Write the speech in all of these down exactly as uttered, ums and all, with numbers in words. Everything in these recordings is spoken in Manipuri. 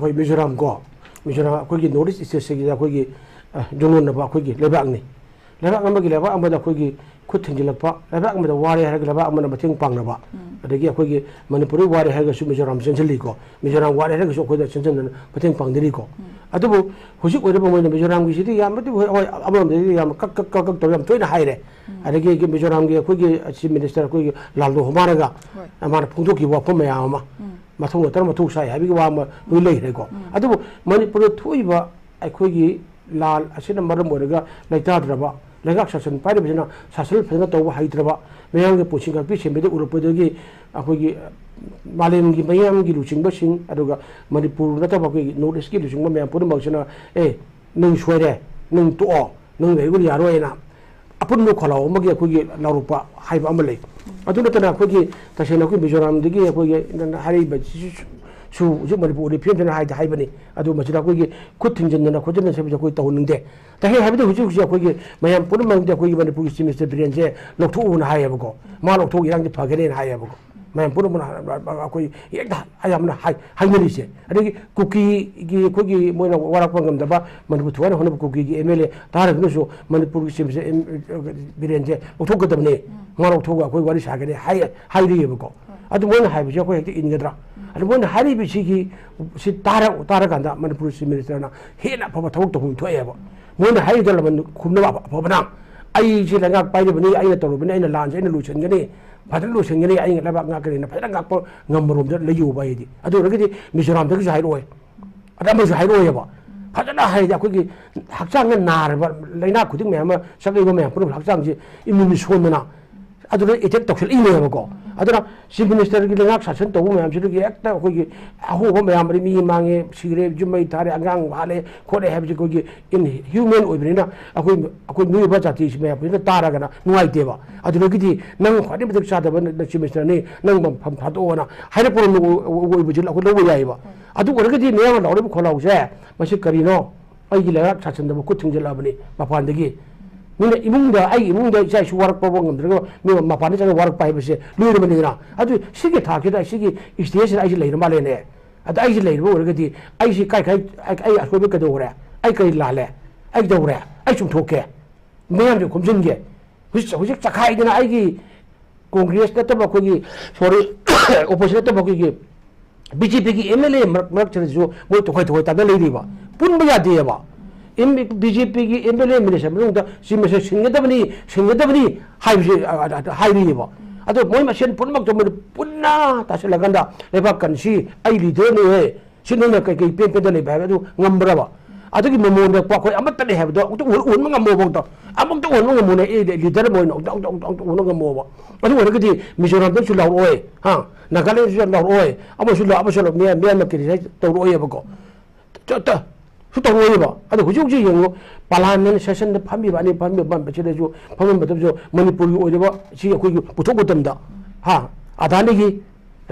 ꯑꯩꯈꯣꯏ ꯃꯤꯖꯣꯔꯥꯝ ꯀꯣ, ꯃꯤꯖꯣꯔꯥꯝ ꯑꯩꯈꯣꯏꯒꯤ ꯅꯣꯔꯠ ꯏꯁ ꯁ꯭ꯇꯦꯠꯁꯤꯒꯤꯗ ꯑꯩꯈꯣꯏꯒꯤ, ꯑ, ꯌꯨꯝꯂꯣꯟꯅꯕ ꯑꯩꯈꯣꯏꯒꯤ ꯂꯩꯕꯥꯛꯅꯤ꯫ ꯂꯩꯕꯥꯛ ꯑꯃꯒꯤ ꯂꯩꯕꯥꯛ ꯑꯃꯗ ꯑꯩꯈꯣꯏꯒꯤ ꯈꯨꯠ ꯊꯤꯡꯖꯤꯜꯂꯛꯄ, ꯂꯩꯕꯥꯛ ꯑꯃꯗ ꯋꯥꯔꯦ ꯍꯥꯏꯔꯒ ꯂꯩꯕꯥꯛ ꯑꯃꯅ ꯃꯇꯦꯡ ꯄꯥꯡꯅꯕ, ꯑꯗꯒꯤ ꯑꯩꯈꯣꯏꯒꯤ ꯃꯅꯤꯄꯨꯔꯗ ꯋꯥꯔꯦ ꯍꯥꯏꯔꯒꯁꯨ ꯃꯤꯖꯣꯔꯥꯝ ꯆꯦꯟꯁꯤꯜꯂꯤꯀꯣ, ꯃꯤꯖꯣꯔꯥꯝ ꯋꯥꯔꯦ ꯍꯥꯏꯔꯒꯁꯨ ꯑꯩꯈꯣꯏꯗ ꯆꯦꯟꯁꯤꯟꯗꯅ ꯃꯇꯦꯡ ꯄꯥꯡꯅꯔꯤꯀꯣ꯫ ꯑꯗꯨꯕꯨ ꯍꯧꯖꯤꯛ ꯑꯣꯏꯔꯤꯕ ꯃꯣꯏꯅ ꯃꯤꯖꯣꯔꯥꯝꯒꯤꯁꯤꯗꯤ ꯌꯥꯝꯅꯗꯤ ꯍꯣꯏ, ꯍꯣꯏ, ꯑꯃꯔꯣꯝꯗꯗꯤ ꯌꯥꯝ ꯀꯛ ꯀꯛ ꯀꯛ ꯀꯛ ꯇꯧꯔ ꯌꯥꯝ ꯇꯣꯏꯅ ꯍꯥꯏꯔꯦ꯫ ꯑꯗꯒꯤ ꯃꯤꯖꯣꯔꯥꯝꯒꯤ ꯑꯩꯈꯣꯏꯒꯤ ꯆꯤꯐ ꯃꯤꯅꯤꯁꯇꯔ ꯑꯩꯈꯣꯏꯒꯤ ꯂꯥꯜꯗꯣ ꯍꯣꯃꯥꯔꯒ ꯃꯥꯅ ꯐꯣꯡꯗꯣꯛꯈꯤꯕ ꯋꯥꯐꯝ ꯃꯌꯥꯝ ꯑꯃ, ꯃꯊꯧꯅ ꯇꯔꯥ ꯃꯊꯧ ꯁꯥꯏ ꯍꯥꯏꯕꯒꯤ ꯋꯥ ꯑꯃ ꯂꯣꯏ ꯂꯩꯈ꯭ꯔꯦꯀꯣ꯫ ꯑꯗꯨꯕꯨ ꯃꯅꯤꯄꯨꯔꯗ ꯊꯣꯛꯏꯕ ꯑꯩꯈꯣꯏꯒꯤ ꯂꯥꯟ ꯑꯁꯤꯅ ꯃꯔꯝ ꯑꯣꯏꯔꯒ ꯂꯩꯇꯥꯗ꯭ꯔꯕ, ꯂꯩꯉꯥꯛ ꯁꯥꯁꯟ ꯄꯥꯏꯔꯤꯕꯁꯤꯅ ꯁꯥꯁꯟ ꯐꯖꯅ ꯇꯧꯕ ꯍꯩꯇ꯭ꯔꯕ, ꯃꯌꯥꯝꯒꯤ ꯄꯨꯟꯁꯤ ꯉꯥꯛꯄꯤ ꯁꯦꯟꯕꯤꯗ ꯎꯔꯛꯄꯗꯒꯤ ꯑꯩꯈꯣꯏꯒꯤ ꯃꯥꯂꯦꯝꯒꯤ ꯃꯤꯌꯥꯝꯒꯤ ꯂꯨꯆꯤꯡꯕꯁꯤꯡ, ꯑꯗꯨꯒ ꯃꯅꯤꯄꯨꯔ ꯅꯠꯇꯕ ꯑꯩꯈꯣꯏꯒꯤ ꯅꯣꯔꯠ ꯏꯁꯀꯤ ꯂꯨꯆꯤꯡꯕ ꯃꯌꯥꯝ ꯄꯨꯝꯅꯃꯛꯁꯤꯅ, "ꯑꯦ, ꯅꯪ ꯁꯣꯏꯔꯦ, ꯅꯪ ꯇꯣꯛꯑꯣ, ꯅꯪ ꯂꯩꯕ ꯌꯥꯔꯣꯏꯅ" ꯑꯄꯨꯟꯕ ꯈꯣꯜꯂꯥꯎ ꯑꯃꯒꯤ ꯑꯩꯈꯣꯏꯒꯤ ꯂꯥꯎꯔꯛꯄ ꯍꯥꯏꯕ ꯑꯃ ꯂꯩ꯫ ꯑꯗꯨ ꯅꯠꯇꯅ ꯑꯩꯈꯣꯏꯒꯤ ꯇꯁꯦꯡꯅ ꯑꯩꯈꯣꯏ ꯃꯤꯖꯣꯔꯥꯝꯗꯒꯤ ꯑꯩꯈꯣꯏꯒꯤ ꯍꯥꯏꯔꯛꯏꯕꯁꯤꯁꯨ ꯍꯧꯖꯤꯛ ꯃꯅꯤꯄꯨꯔ ꯐꯤꯕꯝꯁꯤꯅ ꯍꯥꯏꯗꯤ ꯍꯥꯏꯕꯅꯤ꯫ ꯑꯗꯨ ꯃꯁꯤꯗ ꯑꯩꯈꯣꯏꯒꯤ ꯈꯨꯠ ꯊꯤꯡꯖꯤꯟꯗꯅ ꯈꯣꯠꯆꯤꯟꯗꯅ ꯁꯦꯝꯕꯁꯦ ꯑꯩꯈꯣꯏ ꯇꯧꯍꯟꯅꯤꯡꯗꯦ꯫ ꯇꯁꯦꯡꯅ ꯍꯥꯏꯕꯗ ꯍꯧꯖꯤꯛ ꯍꯧꯖꯤꯛ ꯑꯩꯈꯣꯏꯒꯤ ꯃꯌꯥꯝ ꯄꯨꯝꯅꯃꯛꯇ ꯑꯩꯈꯣꯏꯒꯤ ꯃꯅꯤꯄꯨꯔꯒꯤ ꯆꯤꯐ ꯃꯤꯅꯤꯁꯇꯔ ꯕꯤꯔꯦꯟꯁꯦ ꯂꯧꯊꯣꯛꯎꯅ ꯍꯥꯏꯌꯦꯕꯀꯣ꯫ ꯃꯥ ꯂꯧꯊꯣꯛ ꯏꯔꯥꯡꯗꯤ ꯐꯒꯅꯦꯅ ꯍꯥꯏꯌꯦꯕꯀꯣ꯫ ꯃꯌꯥꯝ ꯄꯨꯝꯅꯃꯛꯅ ꯑꯩꯈꯣꯏ ꯍꯦꯛꯇ ꯑꯌꯥꯝꯕꯅ ꯍꯥꯏ-, ꯍꯥꯏꯅꯔꯤꯁꯦ꯫ ꯑꯗꯒꯤ ꯀꯨꯀꯤꯒꯤ ꯑꯩꯈꯣꯏꯒꯤ ꯃꯣꯏꯅ ꯋꯥꯔꯛꯄ ꯉꯝꯗꯕ ꯃꯅꯤꯄꯨꯔ ꯊꯨꯒꯥꯏꯅ ꯍꯣꯠꯅꯕ ꯀꯨꯀꯤꯒꯤ ꯑꯦꯝ ꯑꯦꯜ ꯑꯦ ꯇꯥꯔꯒꯅꯁꯨ ꯃꯅꯤꯄꯨꯔꯒꯤ ꯆꯤꯐ ꯃꯤꯅꯤꯁꯇꯔ ꯑꯦꯝ-, ꯕꯤꯔꯦꯟꯁꯦ ꯂꯧꯊꯣꯛꯀꯗꯕꯅꯤ, ꯃꯥ ꯂꯧꯊꯣꯛꯑꯒ ꯑꯩꯈꯣꯏ ꯋꯥꯔꯤ ꯁꯥꯒꯅꯤ ꯍꯥꯏ-, ꯍꯥꯏꯔꯤꯑꯕꯀꯣ꯫ ꯑꯗꯨ ꯃꯣꯏꯅ ꯍꯥꯏꯕꯁꯦ ꯑꯩꯈꯣꯏ ꯍꯦꯛꯇ ꯏꯟꯒꯗ꯭ꯔꯥ? ꯑꯗꯨ ꯃꯣꯏꯅ ꯍꯥꯏꯔꯤꯕꯁꯤꯒꯤ, ꯁꯤ ꯇꯥꯔ-, ꯇꯥꯔꯀꯥꯟꯗ ꯃꯅꯤꯄꯨꯔ ꯆꯤꯐ ꯃꯤꯅꯤꯁꯇꯔꯅ ꯍꯦꯟꯅ ꯑꯐꯕ ꯊꯕꯛ ꯇꯧꯐꯝ ꯊꯣꯛꯑꯦꯕ꯫ ꯃꯣꯏꯅ ꯍꯥꯏꯔꯤꯗ ꯂꯃꯟ ꯈꯨꯝꯅꯕ ꯑꯐ-, ꯑꯐꯕꯅ, "ꯑꯩꯁꯦ ꯂꯩꯉꯥꯛ ꯄꯥꯏꯔꯤꯕꯅꯤ, ꯑꯩꯅ ꯇꯧꯔꯨꯕꯅꯤ, ꯑꯩꯅ ꯂꯥꯟꯁꯦ ꯑꯩꯅ ꯂꯣꯏꯁꯤꯟꯒꯅꯤ, ꯐꯖꯅ ꯂꯣꯏꯁꯤꯟꯒꯅꯤ, ꯑꯩꯅ ꯂꯩꯕꯥꯛ ꯉꯥꯛꯀꯅꯤꯅ ꯐꯖꯅ ꯉꯥꯛꯄ ꯉꯝꯕꯔꯣꯝꯗ ꯂꯩꯌꯣꯕ ꯑꯩꯗꯤ"꯫ ꯑꯗꯨ ꯑꯣꯏꯔꯒꯗꯤ ꯃꯤꯖꯣꯔꯥꯝꯗꯒꯤꯁꯨ ꯍꯥꯏꯔꯛꯑꯣꯏ, ꯑꯗ ꯑꯃꯁꯨ ꯍꯥꯏꯔꯛꯑꯣꯏꯕ꯫ ꯐꯖꯅ ꯍꯥꯏꯔꯗꯤ ꯑꯩꯈꯣꯏꯒꯤ ꯍꯛꯆꯥꯡꯗ ꯅꯥꯔꯕ ꯂꯥꯏꯅꯥ ꯈꯨꯗꯤꯡ ꯃꯌꯥꯝ ꯑꯃ ꯆꯠꯂꯛꯏꯕ ꯃꯌꯥꯝ ꯄꯨꯝꯅꯃꯛ ꯍꯛꯆꯥꯡꯁꯦ ꯏꯝꯃ꯭ꯌꯨꯟ ꯁꯣꯟꯗꯅ ꯑꯗꯨꯗ ꯑꯦꯇꯦꯛ ꯇꯧꯁꯜꯂꯛꯏꯅꯦꯕꯀꯣ꯫ ꯑꯗꯨꯅ ꯆꯤꯐ ꯃꯤꯅꯤꯁꯇꯔꯒꯤ ꯂꯩꯉꯥꯛ ꯁꯥꯁꯟ ꯇꯧꯕ ꯃꯌꯥꯝꯁꯤꯗꯒꯤ ꯍꯦꯛꯇ ꯑꯩꯈꯣꯏꯒꯤ ꯑꯍꯣꯕ ꯃꯌꯥꯝ ꯑꯃꯗꯤ ꯃꯤ ꯃꯥꯡꯉꯦ, ꯁꯤꯔꯦ, ꯌꯨꯝ ꯃꯩ ꯊꯥꯔꯦ, ꯑꯉꯥꯡ ꯍꯥꯠꯂꯦ, ꯈꯣꯠꯂꯦ ꯍꯥꯏꯕꯁꯦ ꯑꯩꯈꯣꯏꯒꯤ ꯏꯟ ꯍ꯭ꯌꯨꯃꯦꯟ ꯑꯣꯏꯕꯅꯤꯅ ꯑꯩꯈꯣꯏ, ꯑꯩꯈꯣꯏ ꯃꯤꯑꯣꯏꯕ ꯖꯥꯇꯤꯁꯤ ꯃꯌꯥꯝꯁꯤꯅ ꯇꯥꯔꯒꯅ ꯅꯨꯡꯉꯥꯏꯇꯦꯕ꯫ ꯑꯗꯨꯗꯒꯤꯗꯤ ꯅꯪ ꯈ꯭ꯋꯥꯏꯗꯒꯤ ꯃꯇꯤꯛ ꯆꯥꯗꯕ ꯅ-, ꯆꯤꯐ ꯃꯤꯅꯤꯁꯇꯔꯅꯤ, ꯅꯪ ꯃꯐꯝ ꯊꯥꯗꯣꯛꯑꯣꯅ ꯍꯥꯏꯔꯛꯄ ꯑꯣꯏꯕꯁꯤ ꯑꯩꯈꯣꯏ ꯂꯧꯕ ꯌꯥꯏꯑꯕ꯫ ꯑꯗꯨ ꯑꯣꯏꯔꯒꯗꯤ ꯃꯌꯥꯝꯅ ꯂꯥꯎꯔꯤꯕ ꯈꯣꯜꯂꯥꯎꯁꯦ ꯃꯁꯤ ꯀꯔꯤꯅꯣ? ꯑꯩꯒꯤ ꯂꯩꯉꯥꯛ ꯁꯥꯁꯟꯗꯕ ꯈꯨꯠ ꯊꯤꯡꯖꯤꯜꯂꯛꯑꯕꯅꯤ ꯃꯄꯥꯟꯗꯒꯤ꯫ ꯃꯤꯅ ꯏꯃꯨꯡꯗ, ꯑꯩꯒꯤ ꯏꯃꯨꯡꯗ ꯏꯆꯥ ꯏꯁꯨ ꯋꯥꯔꯛꯄ ꯐꯥꯎ ꯉꯝꯗ꯭ꯔꯒ ꯃꯤ ꯃꯄꯥꯟꯗ ꯆꯠꯂꯒ ꯋꯥꯔꯛꯄ ꯍꯥꯏꯕꯁꯦ ꯂꯣꯏꯔꯕꯅꯤꯗꯅ꯫ ꯑꯗꯨ ꯁꯤꯒꯤ ꯊꯥꯛꯁꯤꯗ, ꯁꯤꯒꯤ ꯁ꯭ꯇꯦꯖꯁꯤꯗ ꯑꯩꯁꯦ ꯂꯩꯔ ꯃꯥꯜꯂꯦꯅꯦ꯫ ꯑꯗ ꯑꯩꯁꯦ ꯂꯩꯔꯤꯕ ꯑꯣꯏꯔꯒꯗꯤ, ꯑꯩꯁꯦ ꯀꯥꯏ ꯀꯥꯏ, ꯑꯩ, ꯑꯩ ꯑꯁꯣꯏꯕ ꯀꯩꯗꯧꯔꯦ? ꯑꯩ ꯀꯔꯤ ꯂꯥꯜꯂꯦ? ꯑꯩ ꯇꯧꯔꯦ? ꯑꯩ ꯆꯨꯝꯊꯣꯛꯀꯦ꯫ ꯃꯌꯥꯝꯁꯦ ꯈꯣꯝꯖꯤꯟꯒꯦ꯫ ꯍꯧꯖꯤꯛ, ꯍꯧꯖꯤꯛ ꯆꯈꯥꯏꯗꯅ ꯑꯩꯒꯤ ꯀꯣꯡꯒ꯭ꯔꯦꯁ ꯅꯠꯇꯕ ꯑꯩꯈꯣꯏꯒꯤ, ꯁꯣꯔꯤ, ꯑꯣꯄꯣꯖꯤꯁꯟ ꯅꯠꯇꯕ ꯑꯩꯈꯣꯏꯒꯤ ꯕꯤ ꯖꯦ ꯄꯤꯒꯤ ꯑꯦꯝ ꯑꯦꯜ ꯑꯦ ꯃꯔꯛ, ꯃꯔꯛꯁꯤꯗꯁꯨ ꯃꯣꯏ ꯇꯣꯈꯥꯏ ꯇꯣꯈꯥꯏ ꯇꯥꯅ ꯂꯩꯔꯤꯕ꯫ ꯄꯨꯟꯕ ꯌꯥꯗꯦꯕ꯫ ꯑꯦꯝ-, ꯕꯤ ꯖꯦ ꯄꯤꯒꯤ ꯑꯦꯝ ꯑꯦꯜ ꯑꯦ ꯃꯤꯅꯤꯁꯇꯔ ꯃꯅꯨꯡꯗ ꯁꯤ ꯃꯁꯦ ꯁꯤꯟꯒꯗꯕꯅꯤ, ꯁꯤꯟꯒꯗꯕꯅꯤ ꯍꯥꯏꯕꯁꯦ, ꯑ, ꯑ, ꯑ, ꯍꯥꯏꯔꯤꯑꯕ꯫ ꯑꯗꯣ ꯃꯣꯏ ꯃꯁꯦꯟ ꯄꯨꯝꯅꯃꯛꯇꯣ ꯃꯣꯏꯅ ꯄꯨꯟꯅ ꯇꯥꯁꯤꯜꯂꯀꯥꯟꯗ ꯂꯩꯕꯥꯛ ꯀꯟꯁꯤ, ꯑꯩ ꯂꯤꯗꯔꯅꯦꯍꯦ, ꯁꯤ ꯅꯣꯏꯅ ꯀꯩ ꯀꯩ ꯄꯦꯟ ꯄꯦꯟꯗ ꯂꯩꯕ ꯍꯥꯏꯕ ꯑꯗꯨ ꯉꯝꯕ꯭ꯔꯕ? ꯑꯗꯨꯒꯤ ꯃꯃꯣꯟꯗ ꯑꯩꯈꯣꯏ ꯑꯃꯠꯇ ꯂꯩ ꯍꯥꯏꯕꯗꯣ ꯑꯃꯨꯛꯇ ꯎꯍꯟ-, ꯎꯍꯟꯕ ꯉꯝꯃꯣꯕ ꯑꯝꯇ꯫ ꯑꯃꯨꯛꯇ ꯎꯍꯟꯕ ꯉꯝꯃꯣꯅꯦ, ꯑꯦ, ꯂꯤꯗꯔ ꯑꯃ ꯑꯣꯏꯅ ꯑꯃꯨꯛꯇ, ꯑꯃꯨꯛꯇ, ꯑꯃꯨꯛꯇ ꯎꯍꯟꯕ ꯉꯝꯃꯣꯕ꯫ ꯑꯗꯨ ꯑꯣꯏꯔꯒꯗꯤ ꯃꯤꯖꯣꯔꯥꯝꯗꯁꯨ ꯂꯥꯎꯔꯛꯑꯣꯏ, ꯍꯥ? ꯅꯥꯒꯥꯂꯦꯟꯗꯁꯨ ꯂꯥꯎꯔꯛꯑꯣꯏ, ꯑꯃꯁꯨ ꯂꯥꯎ-, ꯑꯃꯁꯨ ꯂꯥꯎ-, ꯃꯤꯌꯥꯝ, ꯃꯤꯌꯥꯝꯅ ꯀ꯭ꯔꯤꯇꯤꯁꯥꯏꯖ ꯇꯧꯔꯛꯑꯣꯏꯕꯀꯣ꯫ ꯇ-, ꯇ-, ꯁꯨ ꯇꯧꯔꯛꯑꯣꯏꯕ꯫ ꯑꯗꯣ ꯍꯧꯖꯤꯛ ꯍꯧꯖꯤꯛ ꯌꯦꯡꯉꯨ, ꯄꯥꯔꯂꯤꯌꯥꯃꯦꯟ ꯁꯦꯁꯟꯗ ꯐꯝꯃꯤꯕ, ꯑꯅꯤ ꯐꯝꯃꯤꯕ, ꯐꯝꯃꯤꯕꯁꯤꯗꯁꯨ, ꯐꯝꯃꯤꯕ ꯃꯇꯝꯁꯨ ꯃꯅꯤꯄꯨꯔꯒꯤ ꯑꯣꯏꯔꯤꯕ ꯁꯤ ꯑꯩꯈꯣꯏꯒꯤ ꯄꯨꯊꯣꯛ ꯃꯇꯝꯗ, ꯍꯥ, ꯑꯗꯥꯅꯤꯒꯤ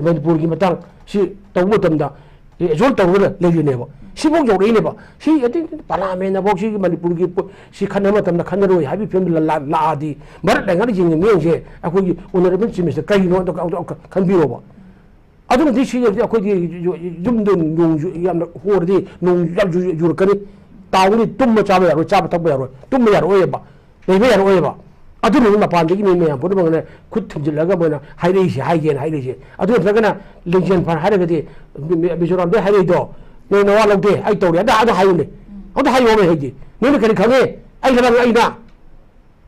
ꯃꯅꯤꯄꯨꯔꯒꯤ ꯃꯇꯥꯡ ꯁꯤ ꯇꯧꯕ ꯃꯇꯝꯗ ꯑꯦꯖꯣꯜ ꯇꯧꯔꯒ ꯂꯩꯔꯤꯅꯦꯕ꯫ ꯁꯤꯐꯥꯎ ꯌꯧꯔꯛꯏꯅꯦꯕ꯫ ꯁꯤ ꯑꯗꯩ ꯄꯥꯔꯂꯤꯌꯥꯃꯦꯟꯅꯐꯥꯎ ꯁꯤꯒꯤ ꯃꯅꯤꯄꯨꯔꯒꯤ ꯄꯣ-, ꯁꯤ ꯈꯟꯅꯕ ꯃꯇꯝꯗ ꯈꯟꯅꯔꯣꯏ ꯍꯥꯏꯕꯒꯤ ꯐꯤꯕꯝꯗ ꯂꯥ-, ꯂꯥꯛꯑꯗꯤ ꯃꯔꯛ ꯂꯩꯉꯥꯏꯗ ꯌꯦꯡꯉꯤꯕ ꯃꯤꯁꯦ ꯑꯩꯈꯣꯏꯒꯤ ꯑꯣꯅꯔꯦꯕꯜ ꯆꯤꯐ ꯃꯤꯅꯤꯁꯇꯔ ꯀꯔꯤꯅꯣ ꯑꯝꯇ, ꯑꯝꯇ, ꯑꯝꯇ ꯈꯟꯕꯤꯔꯣꯕ꯫ ꯑꯗꯨꯅꯗꯤ ꯁꯤ ꯌꯧꯗꯤ ꯑꯩꯈꯣꯏꯗꯤ ꯌꯨ-, ꯌꯨꯝꯗ ꯅꯣꯡ ꯌꯥꯝꯅ ꯍꯣꯔꯗꯤ ꯅꯣꯡ ꯌꯥꯝ ꯌꯨ-, ꯌꯨꯔꯛꯀꯅꯤ꯫ ꯇꯥꯎꯒꯅꯤ, ꯇꯨꯝꯕ ꯆꯥꯕ ꯌꯥꯔꯣꯏ, ꯆꯥꯕ ꯊꯛꯄ ꯌꯥꯔꯣꯏ, ꯇꯨꯝꯕ ꯌꯥꯔꯛꯑꯣꯏꯕ, ꯂꯩꯕ ꯌꯥꯔꯛꯑꯣꯏꯕ꯫ ꯑꯗꯨꯅ ꯃꯄꯥꯟꯗꯒꯤ ꯃꯤ ꯃꯌꯥꯝ ꯄꯨꯝꯅꯃꯛꯅ ꯈꯨꯠ ꯊꯤꯟꯖꯤꯜꯂꯒ ꯃꯣꯏꯅ ꯍꯥꯏꯔꯛꯏꯁꯦ, ꯍꯥꯏꯒꯦꯅ ꯍꯥꯏꯔꯛꯏꯁꯦ꯫ ꯑꯗꯨ ꯅꯠꯇ꯭ꯔꯒꯅ ꯂꯤꯡꯖꯦꯜ ꯐꯅ ꯍꯥꯏꯔꯒꯗꯤ ꯃꯤ-, ꯃꯤꯖꯣꯔꯥꯝꯗꯩ ꯍꯥꯏꯔꯛꯏꯗꯣ, "ꯅꯣꯏ ꯅꯋꯥ ꯂꯧꯗꯦ, ꯑꯩ ꯇꯧꯔꯦ", ꯑꯗ, ꯑꯗ ꯍꯥꯏꯌꯨꯅꯦ꯫ ꯑꯗ ꯍꯥꯏꯌꯣ ꯍꯥꯏꯗꯤ꯫ "ꯅꯣꯏꯅ ꯀꯔꯤ ꯈꯪꯉꯦ? ꯑꯩ ꯂꯩꯕꯥꯛ ꯉꯥꯛꯏꯅ꯫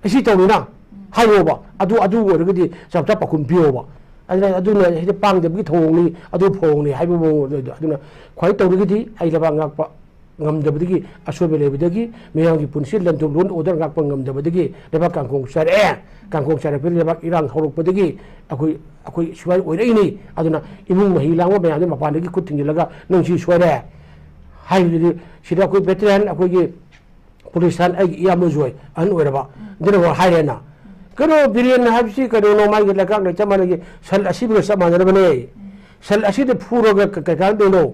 ꯑꯩ ꯁꯤ ꯇꯧꯔꯤꯅ", ꯍꯥꯏꯌꯣꯕ꯫ ꯑꯗꯨ, ꯑꯗꯨ ꯑꯣꯏꯔꯒꯗꯤ ꯆꯞ ꯆꯥ ꯄꯥꯎꯈꯨꯝ ꯄꯤꯌꯣꯕ꯫ ꯑꯗꯨꯅ, ꯑꯗꯨꯅ ꯍꯦꯛꯇ ꯄꯥꯡꯗꯕꯒꯤ ꯊꯧꯑꯣꯡꯅꯤ, ꯑꯗꯨ ꯐꯧꯑꯣꯡꯅꯤ ꯍꯥꯏꯕ ꯃꯑꯣꯡꯗ꯫ ꯑꯗꯨꯅ ꯈ꯭ꯋꯥꯏ ꯇꯧꯔꯒꯗꯤ ꯑꯩ ꯂꯩꯕꯥꯛ ꯉꯥꯛꯄ ꯉꯝꯗꯕꯗꯒꯤ, ꯑꯁꯣꯏꯕ ꯂꯩꯕꯗꯒꯤ, ꯃꯤꯌꯥꯝꯒꯤ ꯄꯨꯟꯁꯤ ꯂꯟ ꯊꯨꯝ, law and order ꯉꯥꯛꯄ ꯉꯝꯗꯕꯗꯒꯤ ꯂꯩꯕꯥꯛ ꯀꯥꯡꯈꯣꯡ ꯆꯥꯏꯔꯛꯑꯦ꯫ ꯀꯥꯡꯈꯣꯡ ꯆꯥꯏꯔꯛꯄꯗꯒꯤ ꯂꯩꯕꯥꯛ ꯏꯔꯥꯡ ꯍꯧꯔꯛꯄꯗꯒꯤ ꯑꯩꯈꯣꯏ, ꯑꯩꯈꯣꯏ ꯁꯨꯃꯥꯏꯅ ꯑꯣꯏꯔꯛꯏꯅꯤ꯫ ꯑꯗꯨꯅ ꯏꯃꯨꯡ ꯃꯍꯤ ꯂꯥꯡꯕ ꯃꯌꯥꯝꯗꯨ ꯃꯄꯥꯟꯗꯒꯤ ꯈꯨꯠ ꯊꯤꯡꯖꯤꯜꯂꯒ "ꯅꯪ ꯁꯤ ꯁꯣꯏꯔꯦ" ꯍꯥꯏꯕꯗꯨꯗꯤ, ꯁꯤꯗ ꯑꯩꯈꯣꯏ veteran, ꯑꯩꯈꯣꯏꯒꯤ ꯄꯨꯂꯤꯁ ꯁꯥꯟ ꯑꯩꯒꯤ ꯏꯌꯥꯝꯕꯁꯨ ꯑꯣꯏ, ꯑꯍꯟ ꯑꯣꯏꯔꯕ꯫ ꯑꯗꯨꯅ ꯍꯥꯏꯔꯦꯅ, "ꯀꯩꯅꯣ, ꯕꯤꯔꯦꯟ ꯍꯥꯏꯕꯁꯤ ꯀꯩꯅꯣꯅꯣ, ꯃꯥꯒꯤ ꯂꯩꯀꯥꯛ ꯂꯩ ꯆꯞ ꯃꯥꯟꯅꯩ, ꯁꯟ ꯑꯁꯤꯕꯒ ꯆꯞ ꯃꯥꯟꯅꯔꯕꯅꯦ꯫ ꯁꯟ ꯑꯁꯤꯗ ꯐꯨꯔꯒ ꯀ-, ꯀꯩ ꯀꯥꯟꯗꯣꯏꯅꯣ?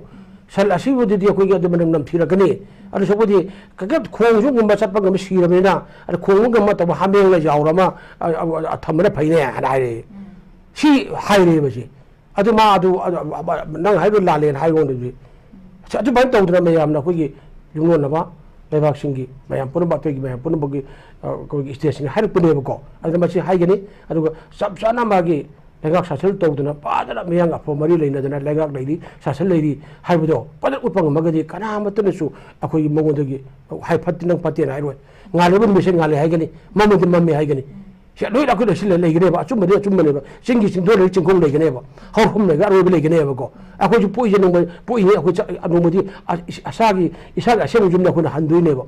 ꯁꯟ ꯑꯁꯤꯕꯗꯨꯗꯤ ꯑꯩꯈꯣꯏꯒꯤ ꯑꯗꯨ ꯃꯅꯝ ꯅꯝꯊꯤꯔꯛꯀꯅꯤ꯫ ꯑꯗꯨ ꯁꯔꯨꯛꯄꯨꯗꯤ ꯀꯩꯀꯩ ꯈꯣꯡꯁꯨ ꯉꯝꯕ ꯆꯠꯄ ꯉꯝꯕ ꯁꯤꯔꯕꯅꯤꯅ, ꯑꯗ ꯈꯣꯡꯕ ꯉꯝꯕ ꯇꯧꯕ ꯍꯥꯃꯦꯡꯅ ꯌꯥꯎꯔ ꯑꯃ, ꯑ, ꯑ, ꯑ, ꯊꯝꯕꯅ ꯐꯩꯅꯦ", ꯍꯥꯏꯅ ꯍꯥꯏꯔꯛꯑꯦ꯫ ꯁꯤ ꯍꯥꯏꯔꯦꯕ ꯁꯤ꯫ ꯑꯗꯨ ꯃꯥ ꯑꯗꯨ, ꯑꯗꯨ, ꯅꯪ ꯍꯥꯏꯕꯗꯣ ꯂꯥꯜꯂꯦꯅ ꯍꯥꯏꯔꯣꯅꯗꯤ꯫ ꯑꯁ, ꯑꯗꯨꯃꯥꯏꯅ ꯇꯧꯗꯅ ꯃꯌꯥꯝꯅ ꯑꯩꯈꯣꯏꯒꯤ ꯌꯨꯝꯂꯣꯟꯅꯕ ꯂꯩꯕꯥꯛꯁꯤꯡꯒꯤ ꯃꯌꯥꯝ ꯄꯨꯝꯅꯃꯛ, ꯑꯇꯩꯒꯤ ꯃꯌꯥꯝ ꯄꯨꯝꯅꯃꯛꯀꯤ, ꯑ, ꯑꯩꯈꯣꯏꯒꯤ ꯁ꯭ꯇꯦꯠꯁꯤꯡꯅ ꯍꯥꯏꯔꯛꯄꯅꯦꯕꯀꯣ꯫ ꯑꯗꯨꯅ ꯃꯁꯤ ꯍꯥꯏꯒꯅꯤ꯫ ꯑꯗꯨꯒ ꯆꯞ ꯆꯥꯅ ꯃꯥꯒꯤ ꯂꯩꯉꯥꯛ ꯁꯥꯁꯟ ꯇꯧꯗꯅ ꯐꯖꯅ ꯃꯌꯥꯡꯒ ꯑꯐꯕ ꯃꯔꯤ ꯂꯩꯅꯗꯅ ꯂꯩꯉꯥꯛ ꯂꯩꯔꯤ, ꯁꯥꯁꯟ ꯂꯩꯔꯤ ꯍꯥꯏꯕꯗꯣ ꯐꯖꯅ ꯎꯠꯄ ꯉꯝꯃꯒꯗꯤ ꯀꯅꯥꯃꯠꯇꯅꯁꯨ ꯑꯩꯈꯣꯏꯒꯤ ꯃꯉꯣꯟꯗꯒꯤ ꯍꯥꯏ ꯐꯠꯇꯦ, ꯅꯪ ꯐꯠꯇꯦꯅ ꯍꯥꯏꯔꯣꯏ꯫ ꯉꯥꯜꯂꯤꯕ ꯅꯨꯃꯤꯠꯁꯦ ꯉꯥꯜꯂꯤ ꯍꯥꯏꯒꯅꯤ, ꯃꯝꯃꯗꯤ ꯃꯝꯃꯤ ꯍꯥꯏꯒꯅꯤ꯫ ꯁꯤ ꯂꯣꯏꯅ ꯑꯩꯈꯣꯏ ꯂꯣꯏꯁꯤꯜꯂ ꯂꯩꯒꯅꯦꯕ꯫ ꯑꯆꯨꯝꯕꯗꯤ ꯑꯆꯨꯝꯕꯅꯦꯕ꯫ ꯆꯤꯡꯒꯤ ꯆꯤꯡꯗꯣꯟ ꯂꯩ ꯆꯤꯡꯈꯣꯡ ꯂꯩꯒꯅꯦꯕ꯫ ꯍꯧꯔꯛꯐꯝ ꯂꯩꯒ ꯑꯔꯣꯏꯕ ꯂꯩꯒꯅꯦꯕꯀꯣ꯫ ꯑꯩꯈꯣꯏꯁꯨ ꯄꯣꯛꯏꯁꯦ ꯅꯣꯡꯃ ꯄꯣꯛꯏꯅꯦ꯫ ꯑꯩꯈꯣꯏ ꯆ-, ꯅꯣꯡꯃꯗꯤ ꯑ-, ꯏꯁꯥꯒꯤ, ꯏꯁꯥꯒꯤ ꯑꯁꯦꯡꯕ ꯌꯨꯝꯗ ꯑꯩꯈꯣꯏꯅ ꯍꯟꯗꯣꯏꯅꯦꯕ꯫